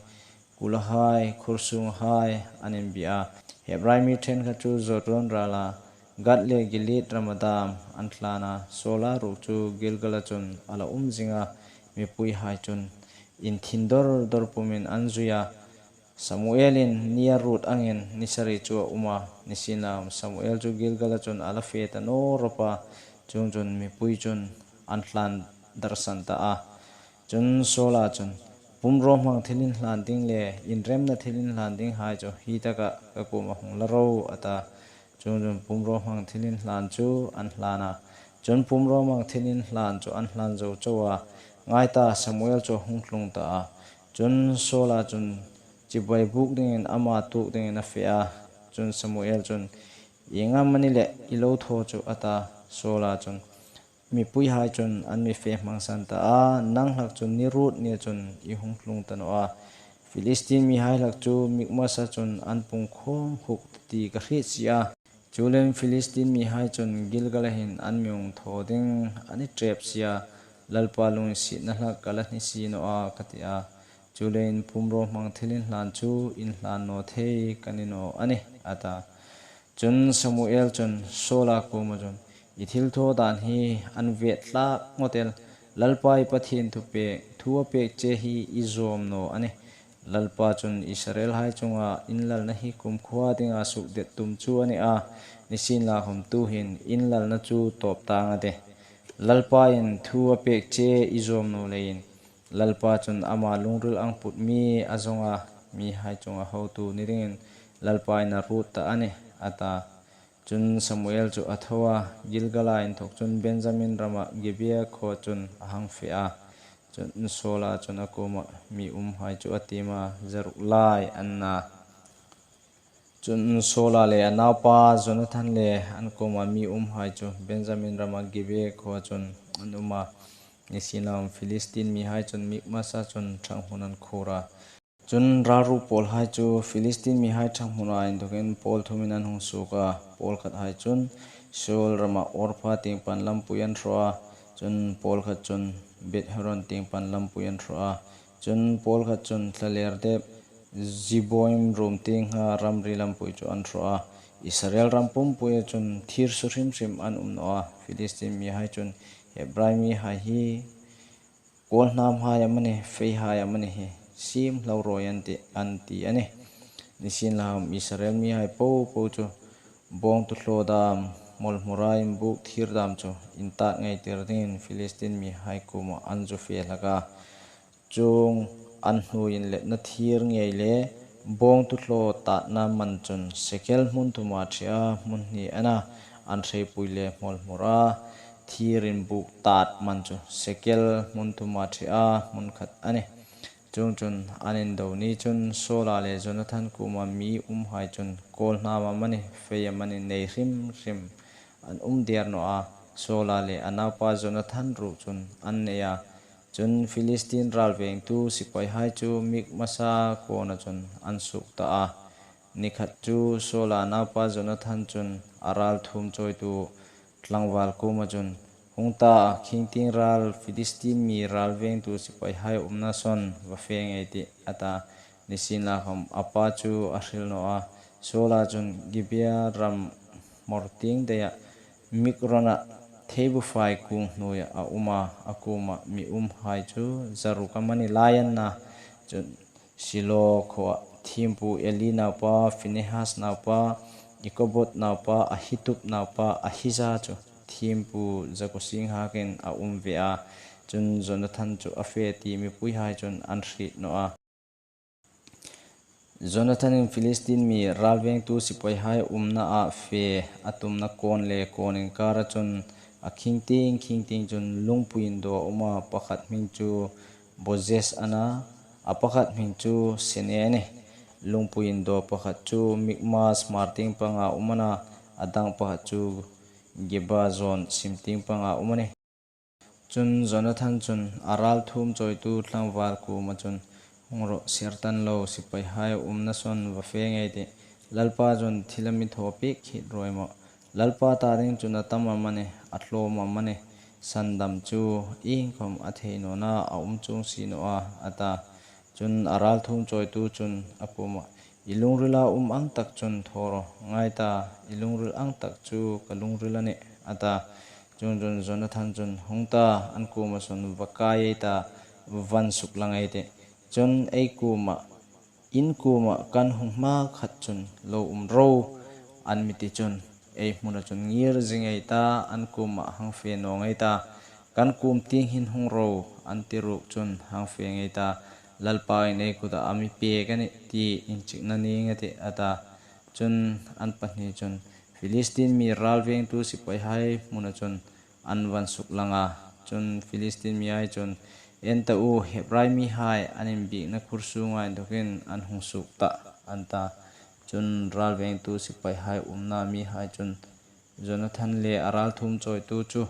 kulahai, khursunghai an inbia a. Hebrai mi ṭhenkhat chu Jordan rala Gad le Gilead rama dam an thlan a, Saula ruok chu Gilgala chun a la um zing a. Mipuihai chun inthin dawr dawr pumin an zui a. Samuelin ni a ruot angin ni sari chu a um a, nisienla Samuel chu Gilgala chun a la fe ta naw rawp a, chuongchun mipui chun an thlan darsan ta a. Chun Saula chun, pumrawhmang thilinhlan ding le inremna thilinhlan dinghai chu hi taka ka kuoma hung la ro, a ta. Chuongchun pumrawhmang thilinhlan chu an hlan a. Chun pumrawhmang thilinhlan chu an hlan zo chau a. Ngai ta, Samuel chu a hung tlung ta a. Chun Saula chun chibai buk dingin ama tuok dingin a fe a. Chun Samuel chun, "Ieng am a ni leh i lo thaw chu?" a ta. Saula chun, "Mipuihai chun an mi fe hmangsan ta a, nang hlak chun ni ruot nia chun i hung tlung ta naw a. Philistin mihai hlak chu Mikmasa chun an pungkhawm huk ti ka hriet si a. Chuleiin Philistin mihai chun Gilgala hin an mi hung thaw ding an ni ṭep si a, Lalpa lunginsietna hlak ka la hni si naw a," ka ti a. "Chuleiin pumrawhmang thilinhlan chu inhlan naw thei ka ni naw a nih," a ta. Chun Samuel chun Saula kuoma chun, "I thilthaw dan hi an vet tlak ngawt el, Lalpa i Pathien thu pek, thu a pek che hi i zawm naw a nih. Lalpa chun Israelhai chunga inlalna hi kumkhuo dinga sukdet tum chu a ni a, nisienlakhawm tuhin inlalna chu tawp tang a tih. Lalpa'n thu a pek che i zawm naw leiin, Lalpa chun ama lungril ang put mi a zawng a, mihai chunga hotu ni dingin Lalpa'n a ruot ta a nih," a ta. Chun Samuel chu a tho a, Gilgala inthawk chun Benjamin rama Gibea khuoa chun a hang fe a. Chun Saula chun a kuoma mi umhai chu a tiem a, zaruk lai an na. Chun Saula le a naupa Jonathan le an kuoma mi umhai chu Benjamin rama Gibea khuoa chun an um a. Nisienlakhawm Philistin mihai chun Mikmasa chun ṭhang hmun an khuor a. Chun ralruk pawlhai chu Philistin mihai ṭhang hmuna inthawkin pawl thumin an hung suok a. Pawlkhathai chun Soar rama Orpha tieng pan lampui an hraw a. Chun pawlkhat chun Beth-horon tieng pan lampui an hraw a. Chun pawlkhat chun thlalerdep Zeboim ruom tienga ramri lampui chu an hraw a. Israel ram pumpuia chun thir su hrim hrim an um naw a. Philistin mihai chun Hebrai mihai hi kawlhnamhai amanih, feihai amanih hi siem hlau rawi an tih, an ti a nih. Nisienlakhawm Israel mihai popo chu bawngtu hlaw dam, hmawlhmura inbuk thir dam chu intat ngei tir dingin Philistin mihai kuoma an zu fe hlak a. Chuong an hnuoia inletna thir ngei le bawngtu hlaw tatna man chun sekel hmun thuma ṭhea hmun hni a na, an hreipui le hmawlhmura thir inbuk tat man chu sekel hmun thuma ṭhea hmun khat a nih. Chuongchun an indo ni chun Saula le Jonathan kuoma mi umhai chun kawlhnam amanih, fei amanih nei hrim hrim an um der naw a. Saula le a naupa Jonathan ruok chun an nei a. Chun Philistin ralvengtu sipaihai chu Mikmasa kawna chun an suok ta a. Ni khat chu Saula naupa Jonathan chun a ralthuom chawitu tlangval kuoma chun, "Hung ta, khingtieng ral Philistin mi ralvengtu sipaihai umna sawn va fe ngei ei tih," a ta. Nisienlakhawm a pa chu a hril naw a. Saula chun Gibea ram hmawr tieng deia Mikrona theibufai kung hnuoia a um a, a kuoma mi umhai chu zaruk amanih lai an na. Chun Silo khuoa thiempu Eli naupa, Phinehas naupa, Ikobod naupa, Ahitub naupa, Ahija chu thiempu zakuo sing hakin a um ve a. Chun Jonathan chu a fe ti mipuihai chun an hriet naw a. Jonathan in Philistin mi ralvengtu sipaihai umna a fe a tumna kawn le kawn inkara chun a khingtieng khingtieng chun lungpui indaw a um a, pakhat hming chu Bozez a na, a pakhat hming chu Sene a nih. Lungpui indaw pakhat chu Mikmas hmar tieng panga um a na, a dang pakhat chu Geba zawn sim tieng panga um a nih. Chun Jonathan chun a ralthuom chawitu tlangval kuoma chun, "Hung rawh, sertan lo sipaihai umna sawn va fe ngei ei tih. Lalpa chun thil a mi thaw pek khit ruoi mawh. Lalpa ta ding chun a tam amanih, a tlawm amanih, sandam chu iengkhawm a thei nawna a um chuong si naw a," a ta. Chun a ralthuom chawitu chun a kuoma, "I lungrila um ang tak chun thaw rawh, ngai ta, i lungril ang tak chu ka lungril a nih," a ta. Chuongchun Jonathan chun, "Hung ta, an kuoma sawn va kai ei ta, van suklang ei tih. Chun ei kuoma, in kuoma kan hung hma khat chun lo um ro," an mi ti chun, "Ei hmuna chun ngir zing ei ta, an kuoma hang fe naw ngei ei ta. Kan kuom tieng hin hung ro," an ti ruok chun hang fe ngei ei ta. "Lalpa'n ei kuta a mi pek a nih ti inchikna ning a tih," a ta. Chun an pahni chun Philistin mi ralvengtu sipaihai hmuna chun an van suklang a. Chun Philistin mihai chun, "En ta u, Hebrai mihai an inbiekna khur sunga inthokin an hung suok ta," an ta. Chun ralvengtu sipaihai umna mihai chun Jonathan le a ralthuom chawitu chu,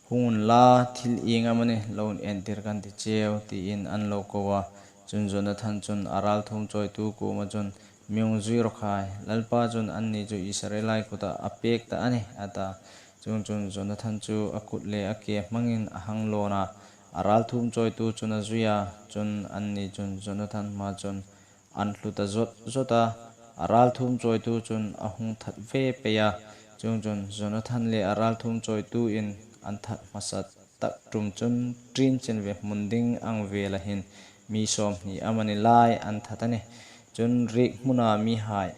"Hung unla, thil ieng am a ni lo entir kan ti cheu," tiin an lo ko a. Chun Jonathan chun a ralthuom chawitu kuoma chun, "Mi hung zui rawh khai, Lalpa chun anni chu Israelhai kuta a pek ta a nih," a ta. Chuongchun Jonathan chu a kut le a ke hmangin a hang lawn a, a ralthuom chawitu chun a zui a. Chun anni chun Jonathan hmaa chun an hlut ta zawt zawt a, a ralthuom chawitu chun a hung that ve pei a. Chuongchun Jonathan le a ralthuom chawituin an that hmasa tak ṭum chun ṭin chen ve hmun ding ang vela hin mi sawmhni amani lai an that a nih. Chun riek hmuna mihai,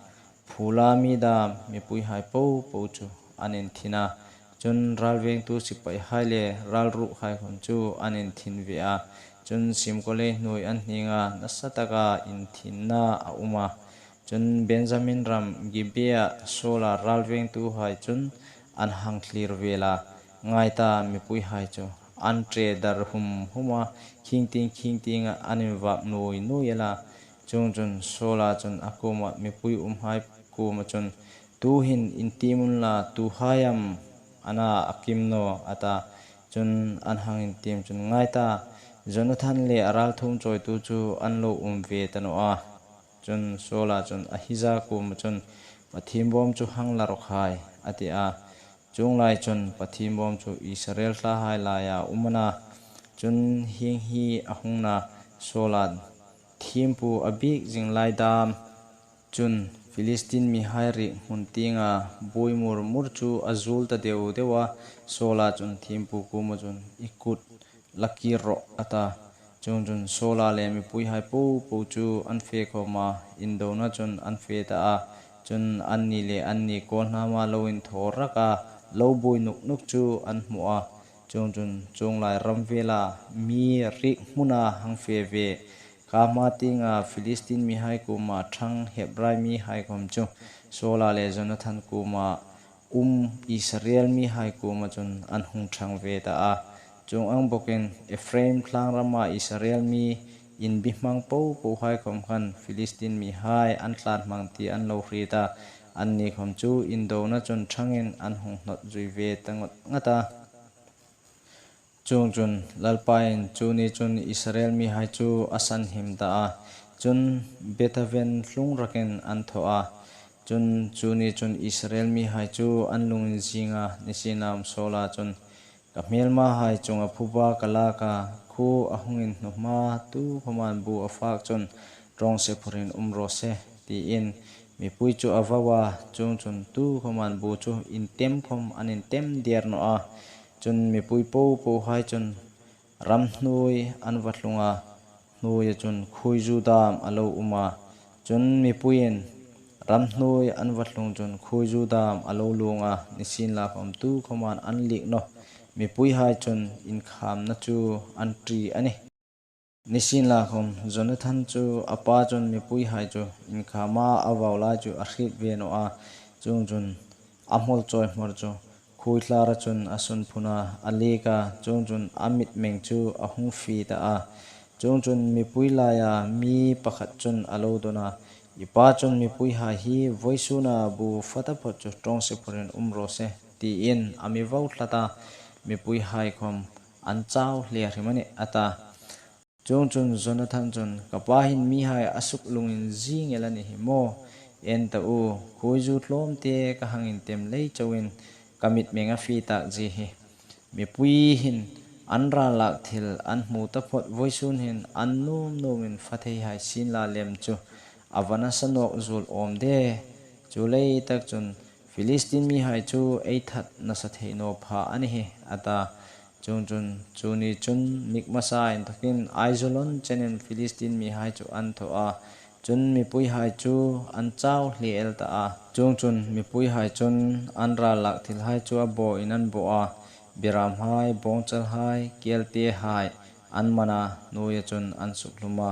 phula mi dam, mipuihai popo chu an inthin a. Chun ralvengtu sipaihai le ralrukhai khom chu an inthin ve a. Chun simkawlei hnuoi an hning a, nasa taka inthinna a um a. Chun Benjamin ram Gibea Saula ralvengtuhai chun an hang thlir vel a. Ngai ta, mipuihai chu an ṭe dar hum hum a, khingting khingtinga an invak nuoi nuoi el a. Chuongchun Saula chun a kuoma mipui umhai kuoma chun, "Tuhin intiem unla, tuhai am a na a kim naw?" a ta. Chun an hang intiem chun, "Ngai ta, Jonathan le a ralthuom chawitu chu an lo um ve ta naw a." Chun Saula chun Ahija kuoma chun, "Pathien bawm chu hang la rawh khai," a ti a. Chuong lai chun Pathien bawm chu Israel thlahai laia um a na. Chun hieng hi a hung na, Saula thiempu a biek zing lai dam chun Philistin mihai riek hmun tienga buoi mur mur chu a zuol ta deu deu a. Saula chun thiempu kuoma chun, "I kut la kir rawh," a ta. Chuongchun Saula le mipuihai popo chu an fe khawm a, indona chun an fe ta a. Chun anni le anni kawlhnama lo inthaw rak a, lo buoi nuk nuk chu an hmu a. Chuongchun chuong lai ram vela mi riek hmuna hang fe ve, kha hma tienga Philistin mihai kuoma ṭhang Hebrai mihai khom chu Saula le Jonathan kuoma um Israel mihai kuoma chun an hung ṭhang ve ta a. Chuong ang bawkin Ephraim thlang rama Israel mi inbi hmang popohai khom khan Philistin mihai an tlan hmang ti an lo hriet a. Anni khom chu indona chun ṭhangin an hung hnawt zui ve ta ngat ngat a. Chuongchun Lalpain chu ni chun Israel mihai chu a sanhim ta a. Chun Bethaven tlung rakin an thaw a. Chun chu ni chun Israel mihai chu an lungin zing a, nisienla Saula chun, "Ka hmelmahai chunga phuba ka lak a, khuo a hung inhnu hma, tukhawmin bu a fak chun ṭawngse phurin um raw se," tiin mipui chu a vau a. Chuongchun tukhawmin bu chu intem khom an intem der naw a. Chun mipui popohai chun ramhnuoi an va tlung a, hnuoia chun khuoizu dam a lo um a. Chun mipuiin ramhnuoi an va tlung chun khuoizu dam a lo luong a, nisienla khom tukhawmin an liek naw. Mipuihai chun inkhamna chu an ṭi a nih. Nisienla khom Jonathan chu a pa chun mipuihai chu inkhama a vau lai chu a hriet ve naw a. Chuongchun a hmawl chawi hmawr chu khuoi thlara chun a sun phun a, a liek a, chuongchun a mitmeng chu a hung fie ta a. Chuongchun mipui laia mi pakhat chun a lo dawn a, "I pa chun mipuihai hi vawisuna bu fataphawt chu ṭawngse phurin um raw se," tiin a mi vau tlat a. Mipuihai khom an chau hle hrim a nih, a ta. Chuongchun Jonathan chun, "Ka pa hin mihai a suk lungin zing el a ni hi maw? En ta u, khuoizu tlawmte ka hang intem lei chauin ka mitmeng a fie tak zie hi. Mipui hin an ral lak thil an hmu taphawt vawisun hin an nuom nuomin fa thei hai sienla lem chu a va nasa nawk zuol awm de. Chu lei tak chun Philistin mihai chu ei that nasa thei naw pha a ni hi," a ta. Chuongchun chu ni chun Mikmasa inthokin Aijalon chenin Philistin mihai chu an thaw a. Chun mipuihai chu an chau hle el ta a. Chuongchun mipuihai chun an ral lak thilhai chu a bawin an baw a. Biramhai, bawngchalhai, keltehai an man a, hnuoia chun an sukhlum a.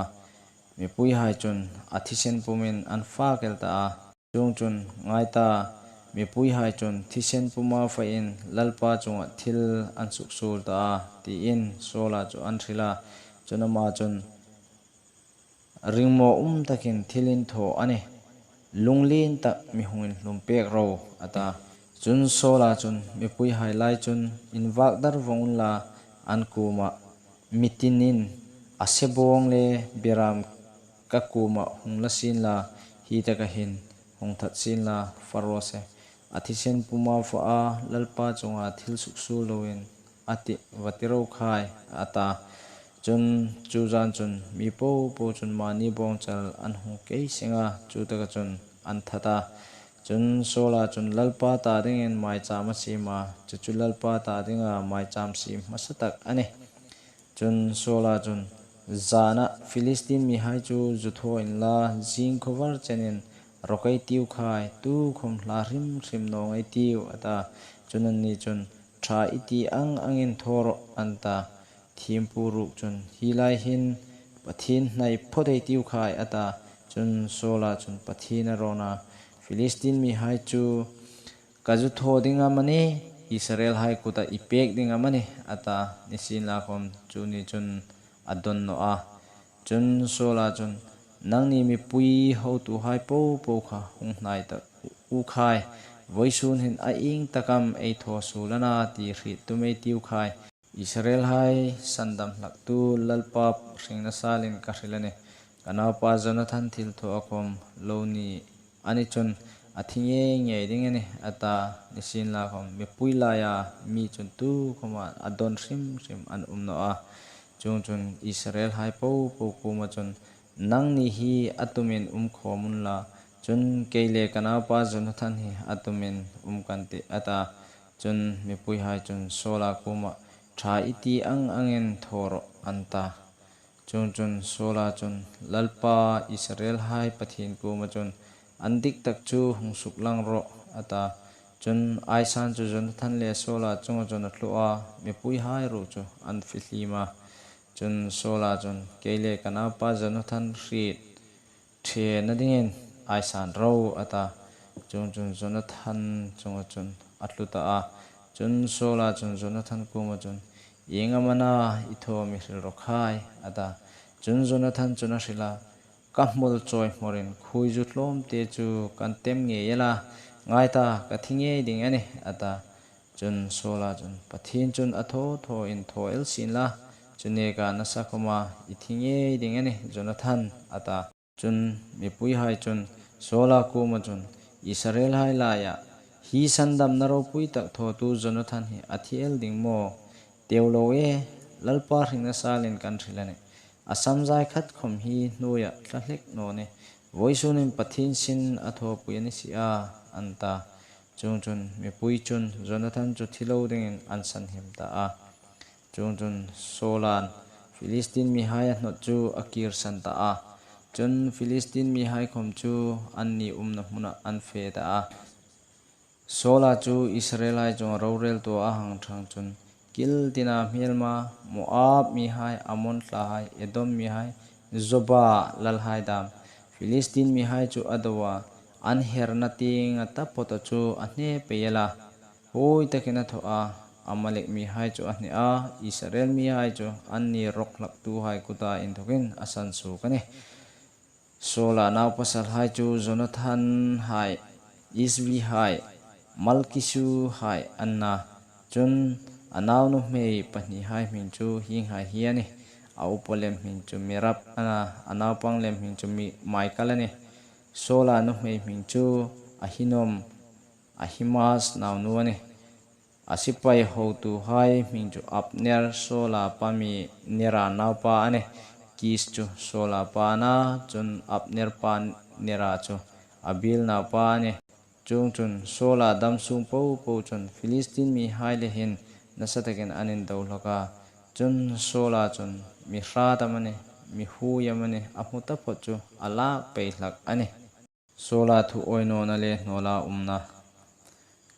Mipuihai chun a thisen pumin an fak el ta a. Chuongchun, "Ngai ta, mipuihai chun thisen puma fain Lalpa chunga thil an suksuol ta a," tiin Saula chu an hril a. Chun ama chun, "Ringmaw um takin thil in thaw a nih. lunglien tak mi hung inhlum pek ro, a ta. Chun Saula chun mipuihai lai chun, invak dar vawng unla, an kuomah, mi tinin a sebawng le beram ka kuomah hung la sienla, hi taka hin hung that sienla, far raw se. A thisen puma fa a, Lalpa chunga thil suksuol loin a ti, va ti ro khai, a ta. Chun chu zan chun mi popo chun mani bawngchal an hung kei seng a, chu taka chun an that a. Chun Saula chun Lalpa ta dingin maicham a siem a, chu chu Lalpa ta dinga maicham siem hmasa tak a nih. Chun Saula chun, zana Philistine mihai chu zu thaw inla, zing khawvar chenin rawk ei tiu khai, tukhawm hla hrim hrim nawng ei tiu, a ta. Chun anni chun, tha i ti ang angin thaw rawh, an ta. Thiempu ruok chun, hi lai hin Pathien hnai phawt ei tiu khai, a ta. Chun Saula chun Pathien a rawn a, Philistine mihai chu ka zu thaw ding am a ni, Israelhai kuta i pek ding am a ni, a ta. Nisienlakhawm chu ni chun a dawn naw a. Chun Saula chun, nangni mipui hotuhai popo kha hung hnai ta u khai, vawisun hin a ieng tak am ei thaw suol a na ti hriet tum ei tiu khai. Israelhai sandam hlaktu Lalpa hringna salin ka hril a nih. Ka naupa Jonathan thil thaw a khawm lo ni a ni chun a thi ngei ngei ding a nih, a ta. Nisienlakhawm mipui laia mi chun tukhawma a dawn hrim hrim an um naw a. Chuongchun Israelhai popo kuoma chun, nangni hi a tumin um khawm unla, chun kei le ka naupa Jonathan hi a tumin um kan tih, a ta. Chun mipuihai chun Saula kuomah, tha i ti ang angin thaw rawh, an ta. Chuongchun Saula chun, Lalpa Israelhai Pathien kuoma chun, an dik tak chu hung suklang rawh, a ta. Chun aisan chu Jonathan le Saula chunga chun a tlu a, mipuihai ruok chu an fihlim a. Chun Saula chun, kei le ka naupa Jonathan hriet thena dingin aisan ro, a ta. Chuongchun Jonathan chunga chun a tlu ta a. Chun Saula chun Jonathan kuoma chun, ieng am a na i thaw mi hril rawh khai, a ta. Chun Jonathan chun a hril a, ka hmawl chawi hmawrin khuoizu tlawmte chu kan tem ngei el a, ngai ta, ka thi ngei ding a nih, a ta. Chun Saula chun, Pathien chun a thaw thawin thaw el sien la, chu neka nasa khawma i thi ngei ding a nih, Jonathan, a ta. Chun mipuihai chun Saula kuoma chun, Israelhai laia hi sandamna ropui tak thawtu Jonathan hi a thi el ding maw? Teu lo e, Lalpa hringna salin kan hril a nih. A sam zai khat khawm hi hnuoia thla hlek naw ni. Vawisunin Pathien sin a thawpui a ni si a, an ta. Chuongchun mipui chun Jonathan chu thi lo dingin an sanhim ta a. Chuongchun Saulan Philistine mihai a hnawt chu a kir san ta a. Chun Philistine mihai khawm chu anni umna hmuna an fe ta a. Saula chu Israelhai chunga roreltu a hang thang chun, kil tina hmelma, Moab mihai, Ammon thlahai, Edom mihai, Zoba lalhai dam Philistine mihai chu a do a, an herna tienga taphawta chu a hne pei el a. Huoi takin a thaw a, Amalek mihai chu a hne a, Israel mihai chu anni rawk hlaktuhai kuta inthokin a sansuok a nih. Saula naupasalhai chu Jonathan hai, Isvi hai, Malkisu hai an na. Chun a nau nuhmei pahnihai hming chu hienghai hi a nih. A upa lem hming chu Merab a na, a naupang lem hming chu Mi-, Michael a nih. Saula nuhmei hming chu Ahinoam, Ahimaaz naunu a nih. A sipai hotuhai hming chu Abner, Saula pa mi Nera naupa a nih. Kis chu Saula pa a na, chun Abner pa Nera chu Abiel naupa a nih. Chuongchun Saula dam sung popo chun Philistine mihai le hin nasa takin an indo hlak a. Chun Saula chun mi hrat am a nih, mi huoi am a nih, a hmu taphawt chu a lak pei hlak a nih. Saula thu awi nawna le hnawla umna.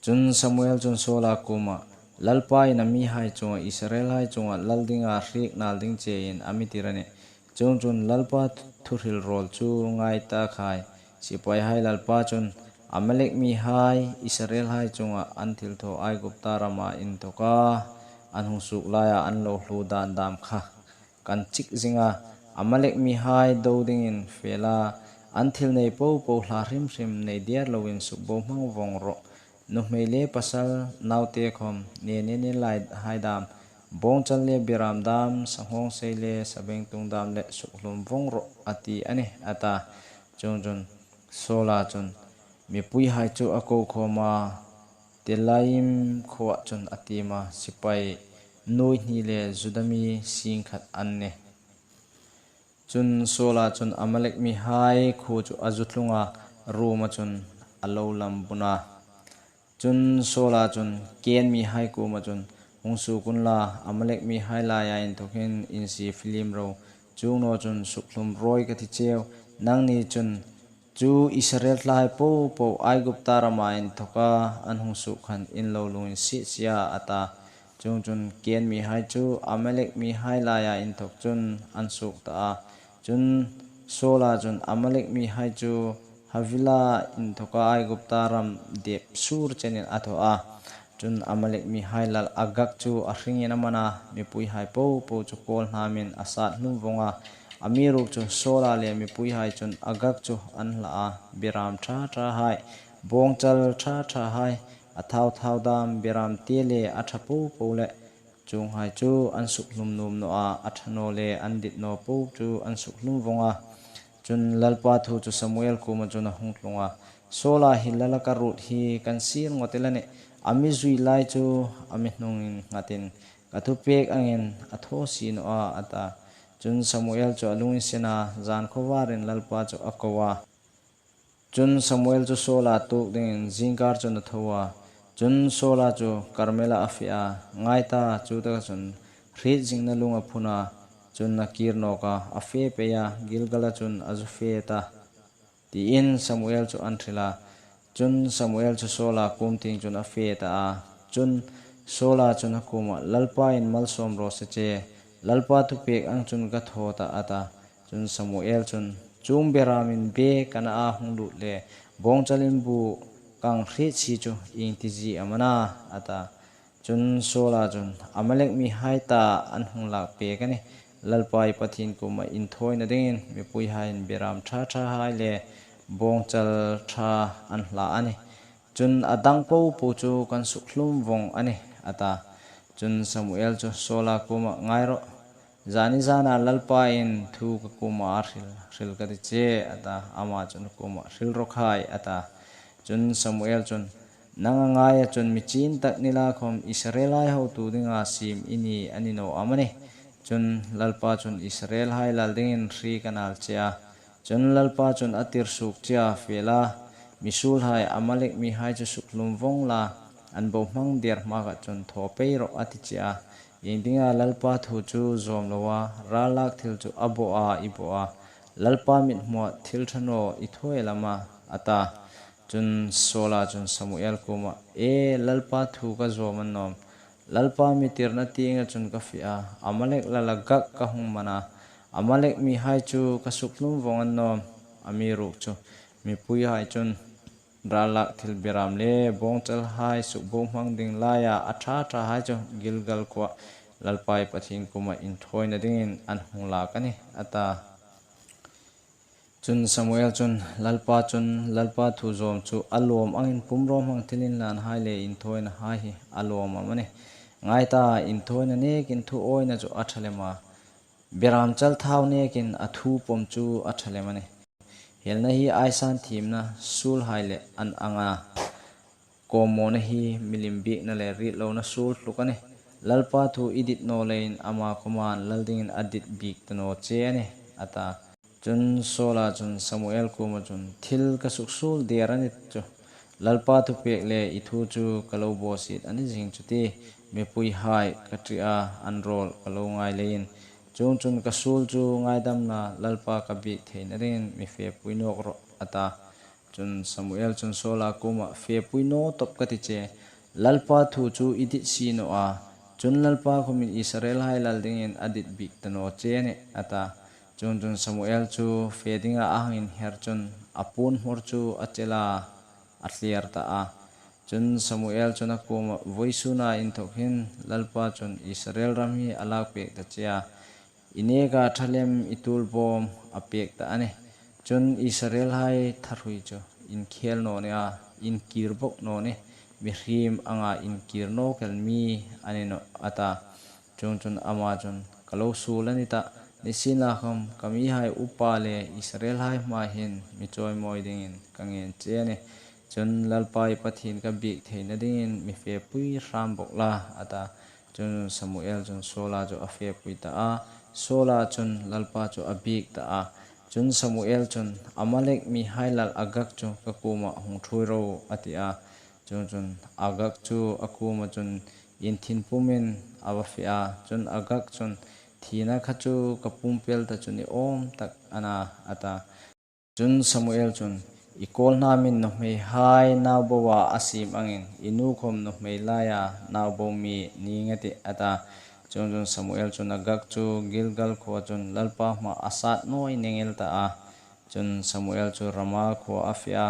Chun Samuel chun Saula kuoma, Lalpa in a mihai chunga Israelhai chunga lal dinga hriek nal ding chein a mi tir a nih. Chuongchun Lalpa thuhril rawl chu ngai ta khai. Sipaihai Lalpa chun, Amalek mihai Israelhai chunga an thil thaw Aigupta rama inthoka an hung suok laia an lo hlu dan dam kha kan chik zing a, Amalek mihai do dingin fe la, An thil nei popo hla hrim hrim nei der loin sukbohmang vong rawh. Nuhmei le pasal, naute khawm, ne ne ne lai hai dam, bawngchal le biram dam, sanghawngsei le sabengtung dam le sukhlum vong rawh, a ti a nih, a ta. Chuongchun Saula chun mipuihai chu a ko khawm a, Telaim khuoa chun a tiem a, sipai nuoi hni le Juda mi sing khat an nih. Chun Saula chun Amalek mihai khuo chu a zu thlung a, ruoma chun a lo lam bun a. Chun Saula chun Ken mihai kuoma chun, "Hung suk unla, Amalek mihai laia inthawkin insi filim ro. Chuong naw chun sukhlum rawi ka ti cheu. Nangni chun chu Israel thlahai popo Aigupta rama inthoka an hung suk khan in lo lunginsiet si a," a ta. Chuongchun Ken mihai chu Amalek mihai laia inthawk chun an suk ta a. Chun Saula chun Amalek mihai chu Havila inthoka Aigupta ram dep sur chenin a thaw a. Chun Amalek mihai lal Agag chu a hringin a man a, mipuihai popo chu kawlhnamin a sat hlum vong a. Amiruokchu Saula le mipuihai chun Agag chu an hla a, biram ṭha ṭhahai, bawngchal ṭha ṭhahai, a thau thau dam biram te le a ṭha popo le chuonghai chu an sukhlum nuom naw a, a ṭha naw le an dit naw po chu an sukhlum vong a. Chun Lalpa thu chu Samuel kuoma chun a hung tlung a, "Saula hi lala ka ruot hi kan sir ngawt el a nih. A mi zui lai chu a mi hnungin nghatin ka thupek angin a thaw si naw a," a ta. Chun Samuel chu a lunginsen a, zan khawvarin Lalpa chu a ko a. Chun Samuel chu Saula tuok dingin zingkar chun a tho a. Chun Saula chu Karmela a fe a, ngai ta, chutaka chun hriet zingna lung a phun a. Chun a kir nawk a, a fe pei a, Gilgala chun a zu fe ta, tiin Samuel chu an hril a. Chun Samuel chu Saula kuom tieng chun a fe ta a. Chun Saula chun a kuoma, "Lalpain malsawm raw se che, Lalpa thupek ang chun ka thaw ta," a ta. Chun Samuel chun, "Chuong beramin be ka na a hung lut le bawngchalin bu kang hriet si chu iengtizie am a na?" a ta. Chun Saula chun, "Amalek mihai ta an hung lak pek a nih. Lalpa i Pathien kuoma inthawina dingin mipuihaiin beram ṭha ṭhahai le bawngchal ṭha an hla a nih. Chun a dang popo chu kan sukhlum vong a nih," a ta. Chun Samuel chu Saula kuoma, "Ngai rawh, zani zana Lalpain thu ka kuoma a hril, hril ka ti che," a ta. Ama chun a kuoma, "Hril raw khai," a ta. Chun Samuel chun, "Nanga ngaia chun mi chin tak nila khawm Israelhai hotu dinga siem i ni a ni naw am a nih? Chun Lalpa chun Israelhai lal dingin hriek a nal che a. Chun Lalpa chun a tirsuok che a, 'Fe la, mi suolhai Amalek mihai chu sukhlum vong la, an bohmang der hmakhat chun thaw pei rawh,' a ti che a. Iengdinga Lalpa thu chu zawm loa, ral lak thil chu a bo a, i bo a, Lalpa mithmuah thil ṭha naw i thaw el am a?" a ta. Chun Saula chun Samuel kuoma, "E, Lalpa thu ka zawm a ni nawm. Lalpa mi tirna tienga chun ka fe a, Amalek lal Agag ka hung man a, Amalek mihai chu ka sukhlum vong a ni nawm. Amiruokchu mipuihai chun ral lak thil beram le bawngchalhai sukbohmang ding laia a ṭha ṭhahai chu Gilgal khuoa Lalpa i Pathien kuoma inthawina dingin an hung lak a nih," a ta. Chun Samuel chun, "Lalpa chun Lalpa thu zawm chu a lawm angin pumrawhmang thil inhlanhai le inthawinahai hi a lawm am a nih? Ngai ta, inthawina nekin thu awina chu a ṭha lem a, beram chal thau nekin a thu pawm chu a ṭha lem a nih. Helna hi aisan thiemna suolhai le an anga, kawmmawna hi milim biekna le ritlona suol hluk a nih. Lalpa thu i dit naw leiin ama kuoman lal dingin a dit bik ta naw che a nih," a ta. Chun Saula chun Samuel kuoma chun, "Thil ka suksuol der a ni chu, Lalpa thupek le i thu chu ka lo bawsiet a ni zing chu tie, mipuihai ka ṭi a, an rawl ka lo ngai leiin. Chuongchun ka suol chu ngaidamna Lalpa ka biek theina dingin mi fepui nawk rawh," a ta. Chun Samuel chun Saula kuoma, "Fepui naw tawp ka ti che, Lalpa thu chu i dit si naw a, chun Lalpa khawmin Israelhai lal dingin a dit bik ta naw che a nih," a ta. Chuongchun Samuel chu fe dinga a hang inher chun a puon hmawr chu a chel a, a thlier ta a. Chun Samuel chun a kuoma, "Vawisuna inthawk hin Lalpa chun Israel ram hi a lak pek ta che a, i neka ṭha lem i tuolbawm a pek ta a nih. Chun Israelhai thahrui chu inkhel naw ni a, inkir bawk naw ni, mihriem anga inkir nawk el mi a ni nawh, a ta. Chuongchun ama chun, "Ka lo suol a ni tah, nisienlakhawm ka mihai upa le Israelhai hmaa hin mi chawimawi dingin ka ngen che a nih. Chun Lalpa i Pathien ka biek theina dingin mi fepui hram bawk la," a ta. Chun Samuel chun Saula chu a fepui ta a, Saula chun Lalpa chu a biek ta a. Chun Samuel chun, "Amalek mihai lal Agag chu ka kuomah hung ṭhuoi ro," a ti a. Chuongchun Agag chu a kuoma chun inthin pumin a va fe a. Chun Agag chun, "Thina kha chu ka pumpel ta chu ni awm tak a na," a ta. Chun Samuel chun, "I kawlhnâmin nuhmeihai nauboa a siem angin i nu khawm nuhmei laia naubo mi ning a tih," a ta. Chuongchun Samuel chun Agag chu Gilgal khuoa chun Lalpa hmaa a sat naw neng el ta a. Chun Samuel chu Rama khuoa a fe a.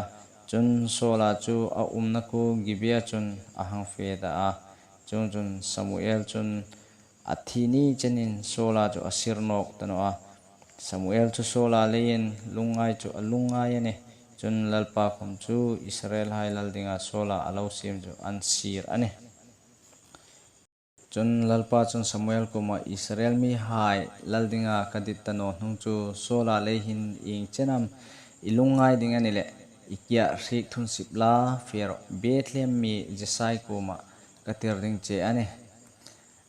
Chun Saula chu a umna khuo Gibea chun a hang fe ta a. Chuongchun Samuel chun a thi ni chenin Saula chu a sir nawk ta naw a. Samuel chu Saula leiin lungngai chu a lungngai a nih. Chun Lalpa khawm chu Israelhai lal dinga Saula a lo siem chu an sir a nih. Chun Lalpa chun Samuel kuomah, "Israel mihai lal dinga ka dit ta naw hnung chu Saula lei hin ieng chen am i lungngai ding a ni leh, i kiah hriek thun sip la fe rawh, Bethlehem mi Jesai kuomah ka tir ding che a nih.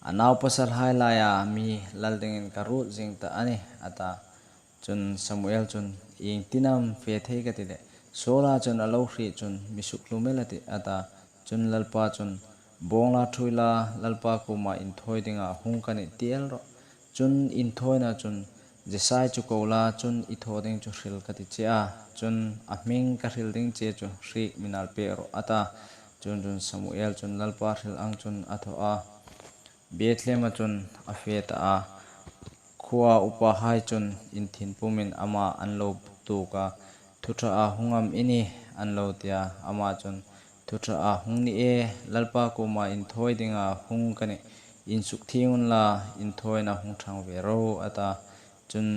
A naupasalhai laia mi lal dingin ka ruot zing ta a nih," a ta. Chun Samuel chun, "Iengtin am fe thei ka ti leh, Saula chun a lo hriet chun mi sukhlum el a tih," a ta. Chun Lalpa chun, "Bawng la ṭhuoi la, Lalpa kuoma inthawi dinga hung ka nih ti el rawh. Chun inthawina chun Jesai chu ko la, chun i thaw ding chu hril ka ti che a. Chun a hming ka hril ding che chu hriek mi nal pek rawh," a ta. Chuongchun Samuel chun Lalpa hril ang chun a thaw a. Bethlehema chun a fe ta a. Khuoa upahai chun inthin pumin ama an lo tuok a, "Thu ṭha a hung am i ni?" an lo ti a. Ama chun, "Thu ṭha a hung ni e, Lalpa kuoma inthawi dinga hung ka nih. Insukthieng unla, inthawina hung ṭhang ve ro," a ta. Chun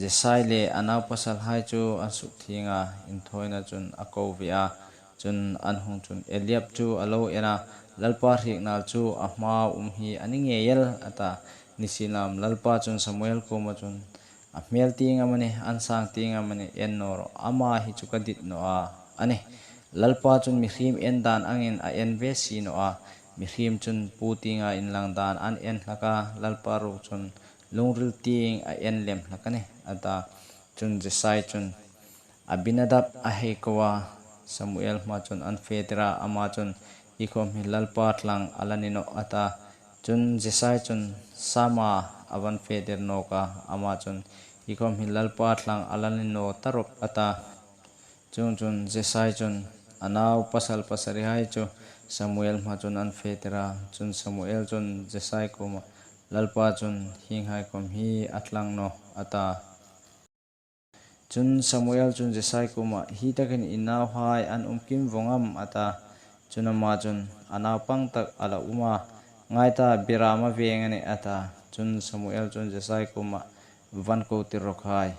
Jesai le a naupasalhai chu an sukthieng a, inthawina chun a ko ve a. Chun an hung chun Eliab chu a lo en a, "Lalpa hriek nal chu a hmaa um hi a ni ngei el," a ta. Nisienlakhawm Lalpa chun Samuel kuoma chun, "A hmel tieng amanih, an sang tieng amanih en naw rawh, ama hi chu ka dit naw a, a nih. Lalpa chun mihriem en dan angin a en ve si naw a, mihriem chun pu tienga inlang dan an en hlak a, Lalpa ruok chun lungril tieng a en lem hlak a nih," a ta. Chun Jesai chun Abinadab a hei ko a, Samuel hmaa chun an fe tir a, ama chun, "Hi khawm hi Lalpa thlang a la ni nawh," a ta. Chun Jesai chun Sama a va fe tir nawk a, ama chun, "Hi khawm hi Lalpa thlang a la ni naw ta rawp," a ta. Chuongchun Jesai chun a naupasal pasarihai chu Samuel hmaa chun an fe tir a. Chun Samuel chun Jesai kuomah, "Lalpa chun hienghai khawm hi a thlang nawh," a ta. Chun Samuel chun Jesai kuomah, "Hi takin i nauhai an um kim vawng am?" a ta. Chun ama chun, "A naupang tak a la um a, ngai ta, berama veng a nih," a ta. Chun Samuel chun Jesai kuomah, "Va ko tir raw khai.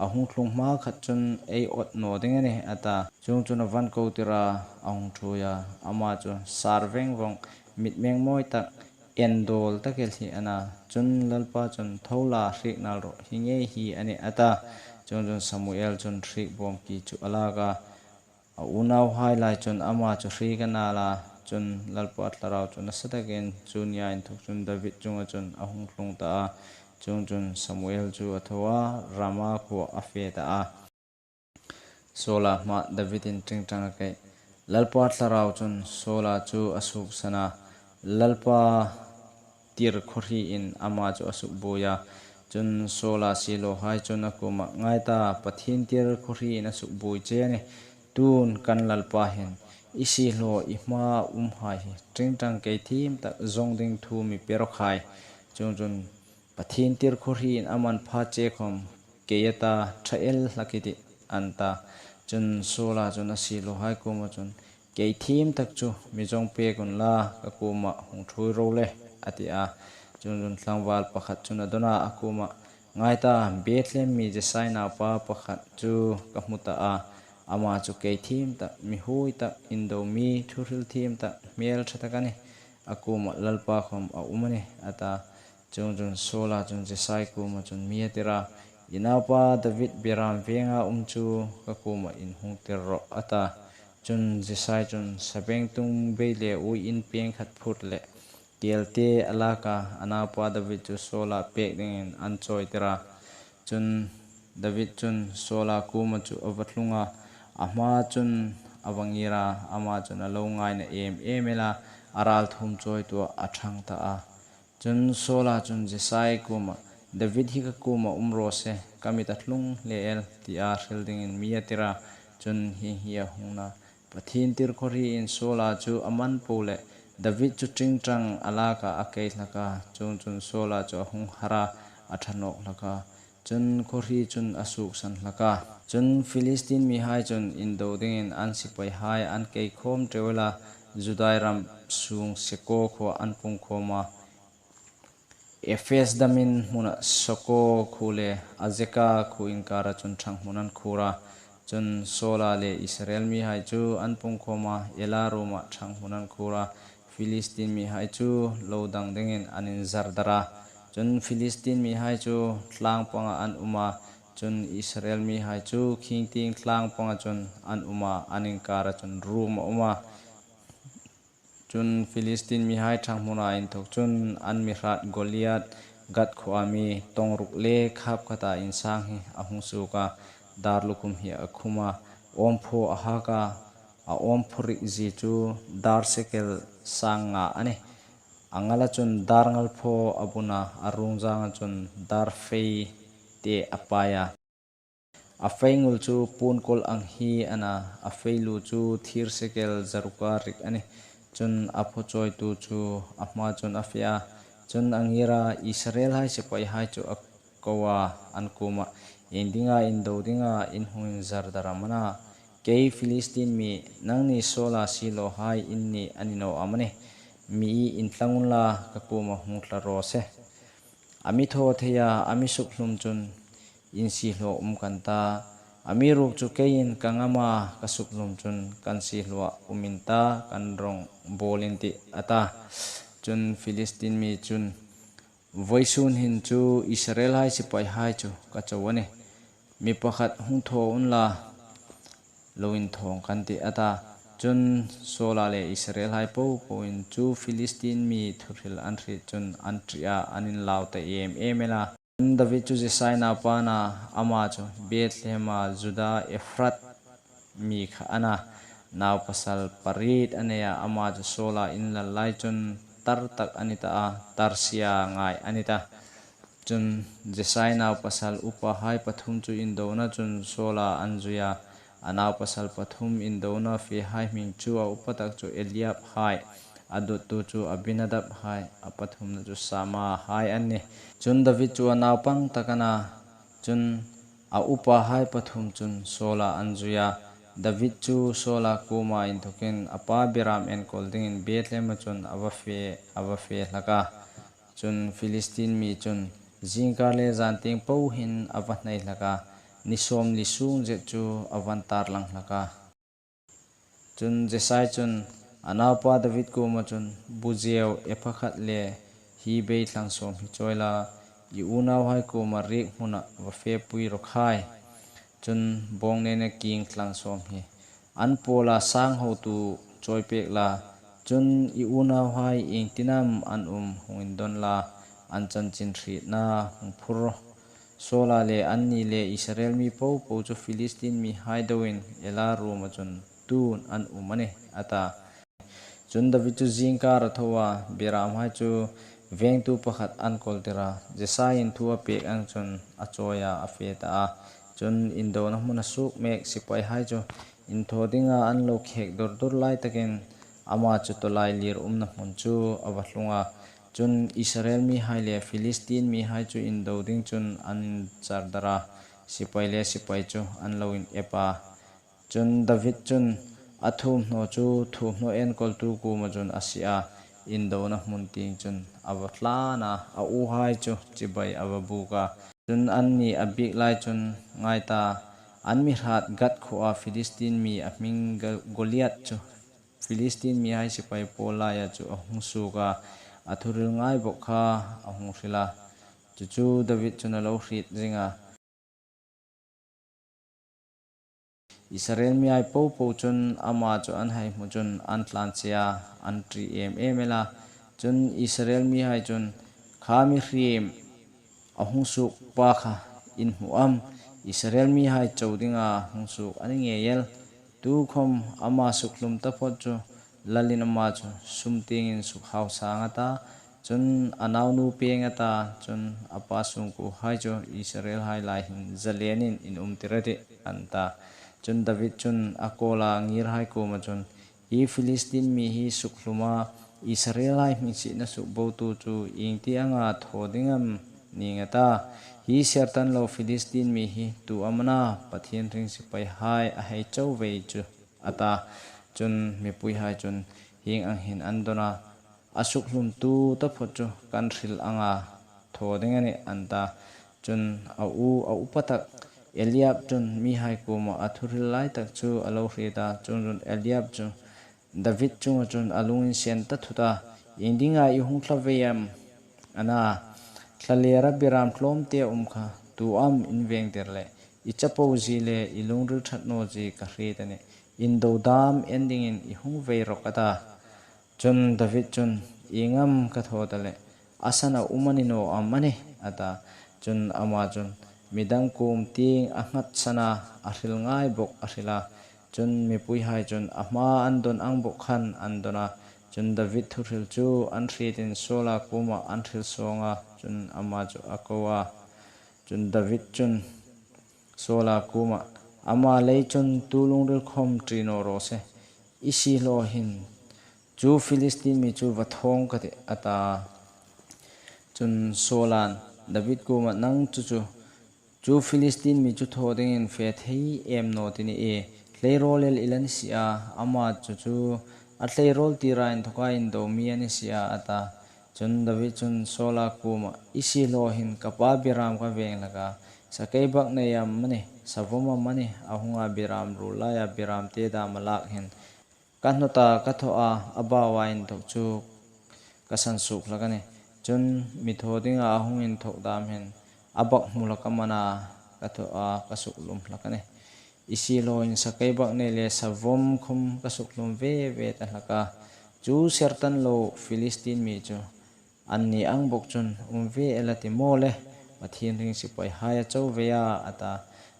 A hung tlung hma khat chun ei awt naw ding a nih," a ta. Chuongchun a va ko tir a, a hung ṭhuoi a. Ama chu sar veng vawng, mit meng mawi tak, en dawl tak el hi a na. Chun Lalpa chun, "Tho la, hriek nal rawh, hi ngei hi a nih," a ta. Chuongchun Samuel chun hriek bawm ki chu a lak a, a unauhai lai chun ama chu hriek a nal a. Chun Lalpa thlarau chu nasa takin chu nia inthok chun David chunga chun a hung tlung ta a. Chuongchun Samuel chu a tho a, Rama khuoa a fe ta a. Saula hmaa Davidin ṭingṭang a kei. Lalpa thlarau chun Saula chu a suoksan a, Lalpa tir khawhriin ama chu a sukbuoi a. Chun Saula siehlawhai chun a kuomah, "Ngai ta, Pathien tir khawhriin a sukbuoi che a nih. Tun kan Lalpa hin i siehlaw i hmaa umhai hi ṭingṭang kei thiem tak zawng ding thu mi pe raw khai." Chuongchun, "Pathien tir khawhriin a man pha che khawm kei a ta, ṭha el hlak i tih," an ta. Chun Saula chun a siehlawhai kuoma chun, "Kei thiem tak chu mi zawng pek unla, ka kuomah hung ṭhuoi ro le," a ti a. Chuongchun tlangval pakhat chun a dawn a, a kuomah, Ngai ta, Bethlehem mi Jesai naupa pakhat chu ka hmu ta a, ama chu kei thiem tak, mi huoi tak, indo mi, thuhril thiem tak, hmel ṭha tak a nih. A kuomah Lalpa khawm a um a nih, a ta. Chuongchun Saula chun Jesai kuoma chun mi a tir a, I naupa David beram venga um chu ka kuomah in hung tir rawh, a ta. Chun Jesai chun sabengtung bei le uiin peng khat phur le kelte a lak a, a naupa David chu Saula pek dingin an chawi tir a. Chun David chun Saula kuoma chu a va tlung a, a hma chun a va ngir a, ama chun a lo ngaina em em el a, a ralthuom chawitu a ṭhang ta a. Chun Saula chun Jesai kuoma, David hi ka kuoma um raw se, ka mit a tlung hle el, tia hril dingin mi a tir a. Chun hieng hi a hung na, Pathien tirkhawhriin Saula chu a man po le, David chu ṭingṭang a lak a, a kei hlak a. Chuongchun Saula chu a hung har a, a ṭha nawk hlak a. Chun khawhri chun a suoksan hlak a. Chun Philistine mihai chun indo dingin an sipaihai an kei khawm ṭeu el a, Judai ram sung Soko khuoa an pung khawm a. Ephes damin hmuna Soko khuo le Azeka khuo inkara chun ṭhanghmun an khuor a. Chun Saula le Israel mihai chu an pung khawm a, Ela ruoma ṭhanghmun an khuor a. Philistine mihai chu lo dang dingin an inzar dar a. Chun Philistine mihai chu tlang panga an um a. Chun Israel mihai chu khingtieng tlang panga chun an um a, an inkara chun ruom a um a. Chun Philistine mihai ṭhanghmuna inthawk chun an mi hrat Goliath, Gath khuoa mi, tawng ruk le khap khata insang hi a hung suok a, dar lukhum hi a khum a, awmphaw a hak a, a awmphaw rikzie chu dar sekel sang nga a nih. A ngala chun dar ngalphaw a bun a, a rungzanga chun dar fei te a pai a. A feingul chu puonkawl ang hi a na, a feilu chu thir sekel zaruka rik a nih. Chun a phaw chawitu chu a hma chun a fe a. Chun a ngir a, Israelhai sipaihai chu a ko a, an kuomah, Ieng dinga indo dinga in hung inzar dar am a na? Kei Philistine mi, nangni Saula siehlawhai in ni a ni naw am a nih? Mi intlang unla, ka kuoma hung tla raw se. A mi thaw thei a, a mi sukhlum chun in siehlaw um kan ta. Amiruokchu keiin ka ngam a, ka sukhlum chun kan siehlawah um in ta, kan rawngbawl in tih, a ta. Chun Philistine mi chun, Vawisun hin chu Israelhai sipaihai chu ka cho a nih. Mi pakhat hung thaw unla, lo inthawng kan tih, a ta. Chun Saula le Israelhai popoin chu Philistine mi thuhril an hriet chun an ṭi a, an inlau ta em em el a. Chun David chu Jesai naupa a na, ama chu Bethlehema Juda Ephrat mi kha a na, naupasal pariet a nei a, ama chu Saula inlal lai chun tar tak a ni ta a, tar sia ngai a ni ta. Chun Jesai naupasal upahai pathum chu indona chun Saula an zui a, a naupasal pathum indona fehai hming chu a upa tak chu Eliab hai, a dawttu chu Abinadab hai, a pathumna chu Sama hai an nih. Chun David chu a naupang tak a na, chun a upahai pathum chun Saula an zui a, David chu Saula kuoma inthawkin a pa beram enkawl dingin Bethlehema chun a va fe, a va fe hlak a. Chun Philistine mi chun zingkar le zantieng po hin a va hnai hlak a, ni sawmli sung zet chu a va tarlang hlak a. Chun Jesai chun a naupa David kuoma chun, Buzeu epha khat le hi bei thlang sawm hi chawi la, i unauhai kuoma riek hmuna va fepui raw khai. Chun bawngnaina kieng thlang sawm hi an pawla sang hotu chawi pek la, chun i unauhai iengtin am an um hung indon la, an chanchin hrietna hung phur rawh. Saula le anni le Israel mi popo chu Philistine mihai doin Ela ruoma chun tuon an um a nih, a ta. Chun David chu zingkar a tho a, beramhai chu vengtu pakhat an kawltir a, Jesaiin thu a pek ang chun a chawi a, a fe ta a. Chun indona hmun a suok mek sipaihai chu inthaw dinga an lo khek dur dur lai takin ama chu tawlailir umna hmun chu a va tlung a. Chun Israel mihai le Philistine mihai chu indo ding chun an inchar dar a, sipai le sipai chu an lo inep a. Chun David chun a thuomhnaw chu thuomhnaw enkawltu kuoma chun a sie a, indona hmun tieng chun a va tlan a, a uhai chu chibai a va buk a. Chun anni a biek lai chun ngai ta, an mi hrat Gat khuoa Philistine mi a hming Ga-, Goliath chu Philistine mihai sipai pawl laia chu a hung suok a, a thuhril ngai bawk kha a hung hril a. Chu chu David chun a lo hriet zing a. Israel mihai popo chun ama chu an hai hmu chun an tlan che a, an ṭi em em el a. Chun Israel mihai chun, "Kha mihriem a hung suok pa kha in hmu am? Israel mihai cho dinga hung suok a ni ngei el. Tukhawm ama sukhlum taphot chu lalin ama chu sum tiengin suk hausa a ta, chun a naunu peng a ta, chun a pa sungkuohai chu Israelhai lai hin zalenin inumtir a tih," an ta. Chun David chun a kawla ngirhai kuoma chun, "Hi Philistine mi hi sukhluma Israelhai hming sietna sukbotu chu iengtik anga thaw ding am ning a ta? Hi sertan lo Philistine mi hi tu am a na Pathien hring sipaihai a hei chau vei chu," a ta. Chun mipuihai chun hieng ang hin an dawn a, "A sukhlumtu taphot chu kan hril anga thaw ding a nih," an ta. Chun a u, a upa tak Eliab chun mihai kuoma a thuhril lai tak chu a lo hriet a. Chun chun Eliab chu David chunga chun a lunginsiet ta thut a, "Iengdinga i hung thla vei am a na? Thlalera biram tlawmte a um kha tu am in vengtir le i chapo zie le i lungril ṭhat naw zie ka hriet a nih. Indo dam en dingin i hung vei rawh," a ta. Chun David chun, "Ieng am ka thaw ta le, a san a um a ni naw am a nih?" a ta. Chun ama chun midang kuom tieng a nghatsan a, a hril ngai bawk a hril a. Chun mipuihai chun a hma an dawn ang bawk khan an dawn a. Chun David thuhril chu an hrietin Saula kuoma an hril sawng a, chun ama chu a ko a. Chun David chun Saula kuoma, "Ama lei chun tu lungril khawm ṭi naw raw se. I siehlaw hin chu Philistine mi chu va thawng ka tih," a ta. Chun Saulan David kuoma, "Nang chu chu chu Philistine mi chu thaw dingin fe thei em naw ti ni e. Tleirawl el i la ni si a, ama chu chu a tleirawl tira inthoka indo mi a ni si a," a ta. Chun David chun Saula kuoma, "I siehlaw hin ka pa biram ka veng hlak a, sakeibaknei am a ni, savawm am a ni, a hunga biram ruol laia biramte dam a lak hin ka hnawta ka thaw a, a baua inthok chu ka sansuok hlak a nih. Chun mi thaw dinga a hung inthok dam hin a bak hmu hlak am a na, ka thaw a ka sukhlum hlak a nih. I siehlaw hin sakeibaknei le savawm khawm ka sukhlum ve ve ta hlak a. Chu sertan lo Philistine mi chu an ni ang bawk chun um ve el a ti maw le, Pathien hring sipaihai a chau vei a," a ta.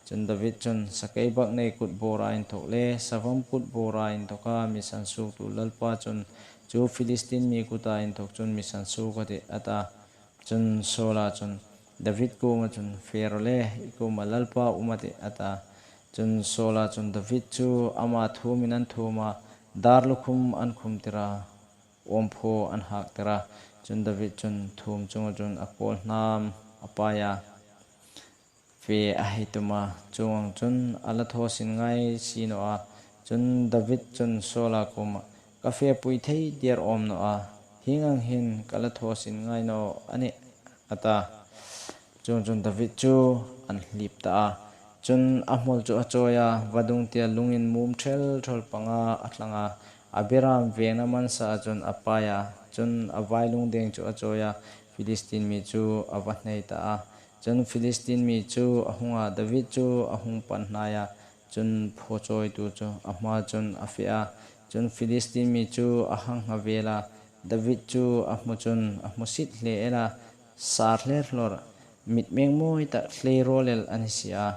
Chun David chun, "Sakeibaknei kut bawra inthok le savawm kut bawra inthoka mi sansuoktu Lalpa chun chu Philistine mi kuta inthok chun mi sansuok a tih," a ta. Chun Saula chun David kuoma chun, "Fe rawh le, i kuoma Lalpa um a tih," a ta. Chun Saula chun David chu ama thuomin an thuom a, dar lukhum an khumtir a, awmphaw an haktir a. Chun David chun thuom chunga chun a kawlhnam a pai a, fe a hei tum a. Chuong ang chun a la thaw sin ngai si naw a. Chun David chun Saula kuoma, "Ka fepui thei der awm naw a, hieng ang hin ka la thaw sin ngai naw a nih," a ta. Chuong chun David chu an hlip ta a. Chun a hmawl chu a chawi a, vadung tia lungin mum thel thol panga a tlang a, a biram vengna mansa chun a pai a. Chun a vai lungdeng chu a chawi a, Philistine mi chu a va hnei ta a. Chun Philistine mi chu a hung a, David chu a hung pan hnai a. Chun phaw chawitu chu a hma chun a fe a. Chun Philistine mi chu a hang nghak vel a, David chu a hmu chun a hmusit hle el a, sar hler hlor, mitmeng mawi tak tleirawl el a ni si a.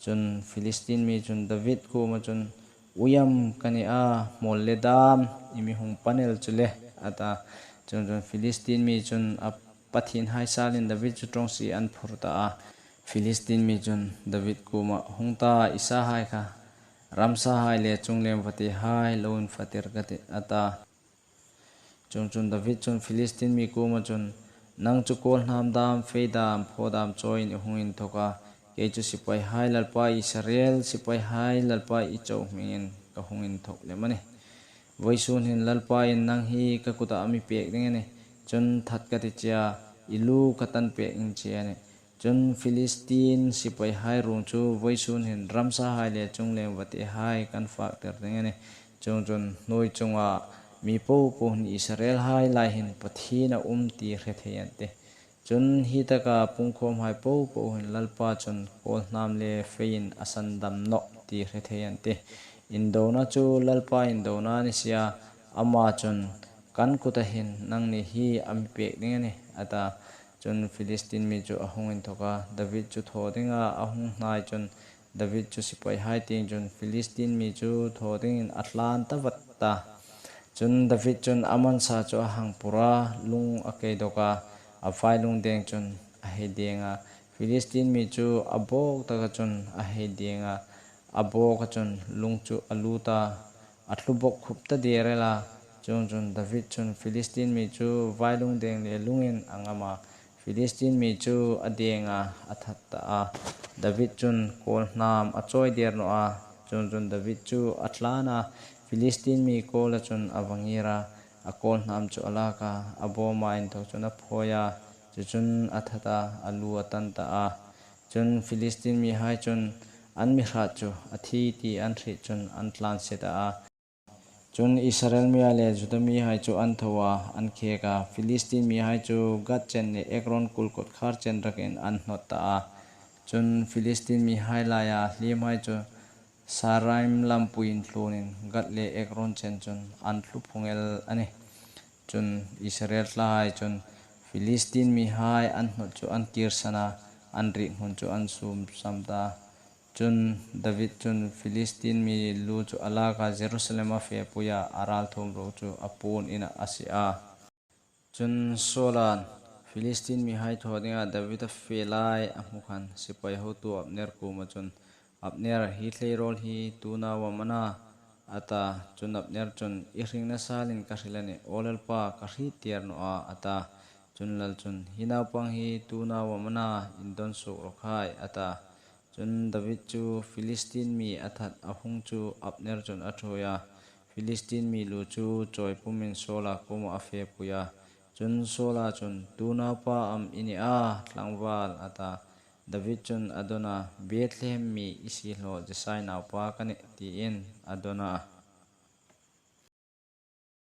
Chun Philistine mi chun David kuoma chun, "Uiam ka ni a, hmawl le dam i mi hung pan el chu le," a ta. Chun chun Philistine mi chun a pathienhai salin David chu ṭawngsie an phur ta a. Philistine mi chun David kuoma, "Hung ta, i sahai kha ramsahai le chunglem vatehai lo infatir ka tih," a ta. Chuong chun David chun Philistine mi kuoma chun, "Nang chu kawlhnam dam, fei dam, phaw dam chawiin i hung inthok a, kei chu sipaihai Lalpa, Israel sipaihai Lalpa i chau hmingin ka hung inthok lem a nih. Vawisun hin Lalpa'n nang hi ka kutah a mi pek ding a nih. Chun that ka ti che a, i lu ka tan pek in che a nih. Chun Philistine sipaihai ruong chu vawisun hin ramsahai le chungleng vatehai kan faktir ding a nih. Chuongchun hnuoi chunga mi popo hin Israelhai lai hin Pathien a um ti hre thei an tih. Chun hi taka pungkhawmhai popo hin Lalpa chun kawlhnam le feiin a sandam nawh ti hre thei an tih. Indona chu Lalpa indona ni si a, ama chun, "Kan kuta hin nangni hi a mi pek ding a nih," a ta. Chun Philistine mi chu a hung inthawk a, David chu thaw dinga a hung hnai chun David chu sipaihai tieng chun Philistine mi chu thaw dingin a tlan ta vat ta. Chun David chun a mansa chu a hang pur a, lung a kei dawk a, a vai lungdeng chun a hei deng a. Philistine mi chu a bawk taka chun a hei deng a, a bawka chun lung chu a lut a, a tlu bawk khup ta der el a. Chuongchun David chun Philistine mi chu vai lungdeng le lungin a ngam a, Philistine mi chu a deng a, a that ta a. David chun kawlhnam a chawi der naw a. Chuongchun David chu a tlan a, Philistine mi kawla chun a va ngir a, a kawlhnam chu a lak a, a bawma inthawk chun a phawi a, chu chun a that a, a lu a tan ta a. Chun Philistine mihai chun an mi hrat chu a thi ti an hriet chun an tlan se ta a. Chun Israel mihai le Juda mihai chu an tho a, an khek a, Philistine mihai chu Gath chen le Ekron kul kawtkhar chen rakin an hnawt ta a. Chun Philistine mihai laia hliemhai chu Saaraim lampuiin tluonin Gath le Ekron chen chun an tlu phung el a nih. Chun Israel thlahai chun Philistine mihai an hnawt chu an kirsan a, an riek hmun chu an sumsam ta. Chun David chun Philistine mi lu chu a lak a, Jerusalem a fepui a, a ralthuom ruok chu a puon inah a sie a. Chun Saula'n Philistine mihai thaw dinga David a fe lai a hmu khan sipai hotu Abner kuoma chun, "Abner, hi tleirawl hi tu nau am a na?" a ta. Chun Abner chun, "I hringna salin ka hril a nih, aw Lalpa, ka hriet der naw a," a ta. Chun lal chun, "Hi naupang hi tu nau am a na, indawn suok raw khai," a ta. Chun David chu Philistine mi a that a hung chu Abner chun a ṭhuoi a, Philistine mi lu chu chawi pumin Saula kuomah a fepui a. Chun Saula chun, "Tu naupa am i ni a, tlangval?" a ta. David chun a dawn a, "Bethlehem mi i siehlaw Jesai naupa ka nih," tiin a dawn a.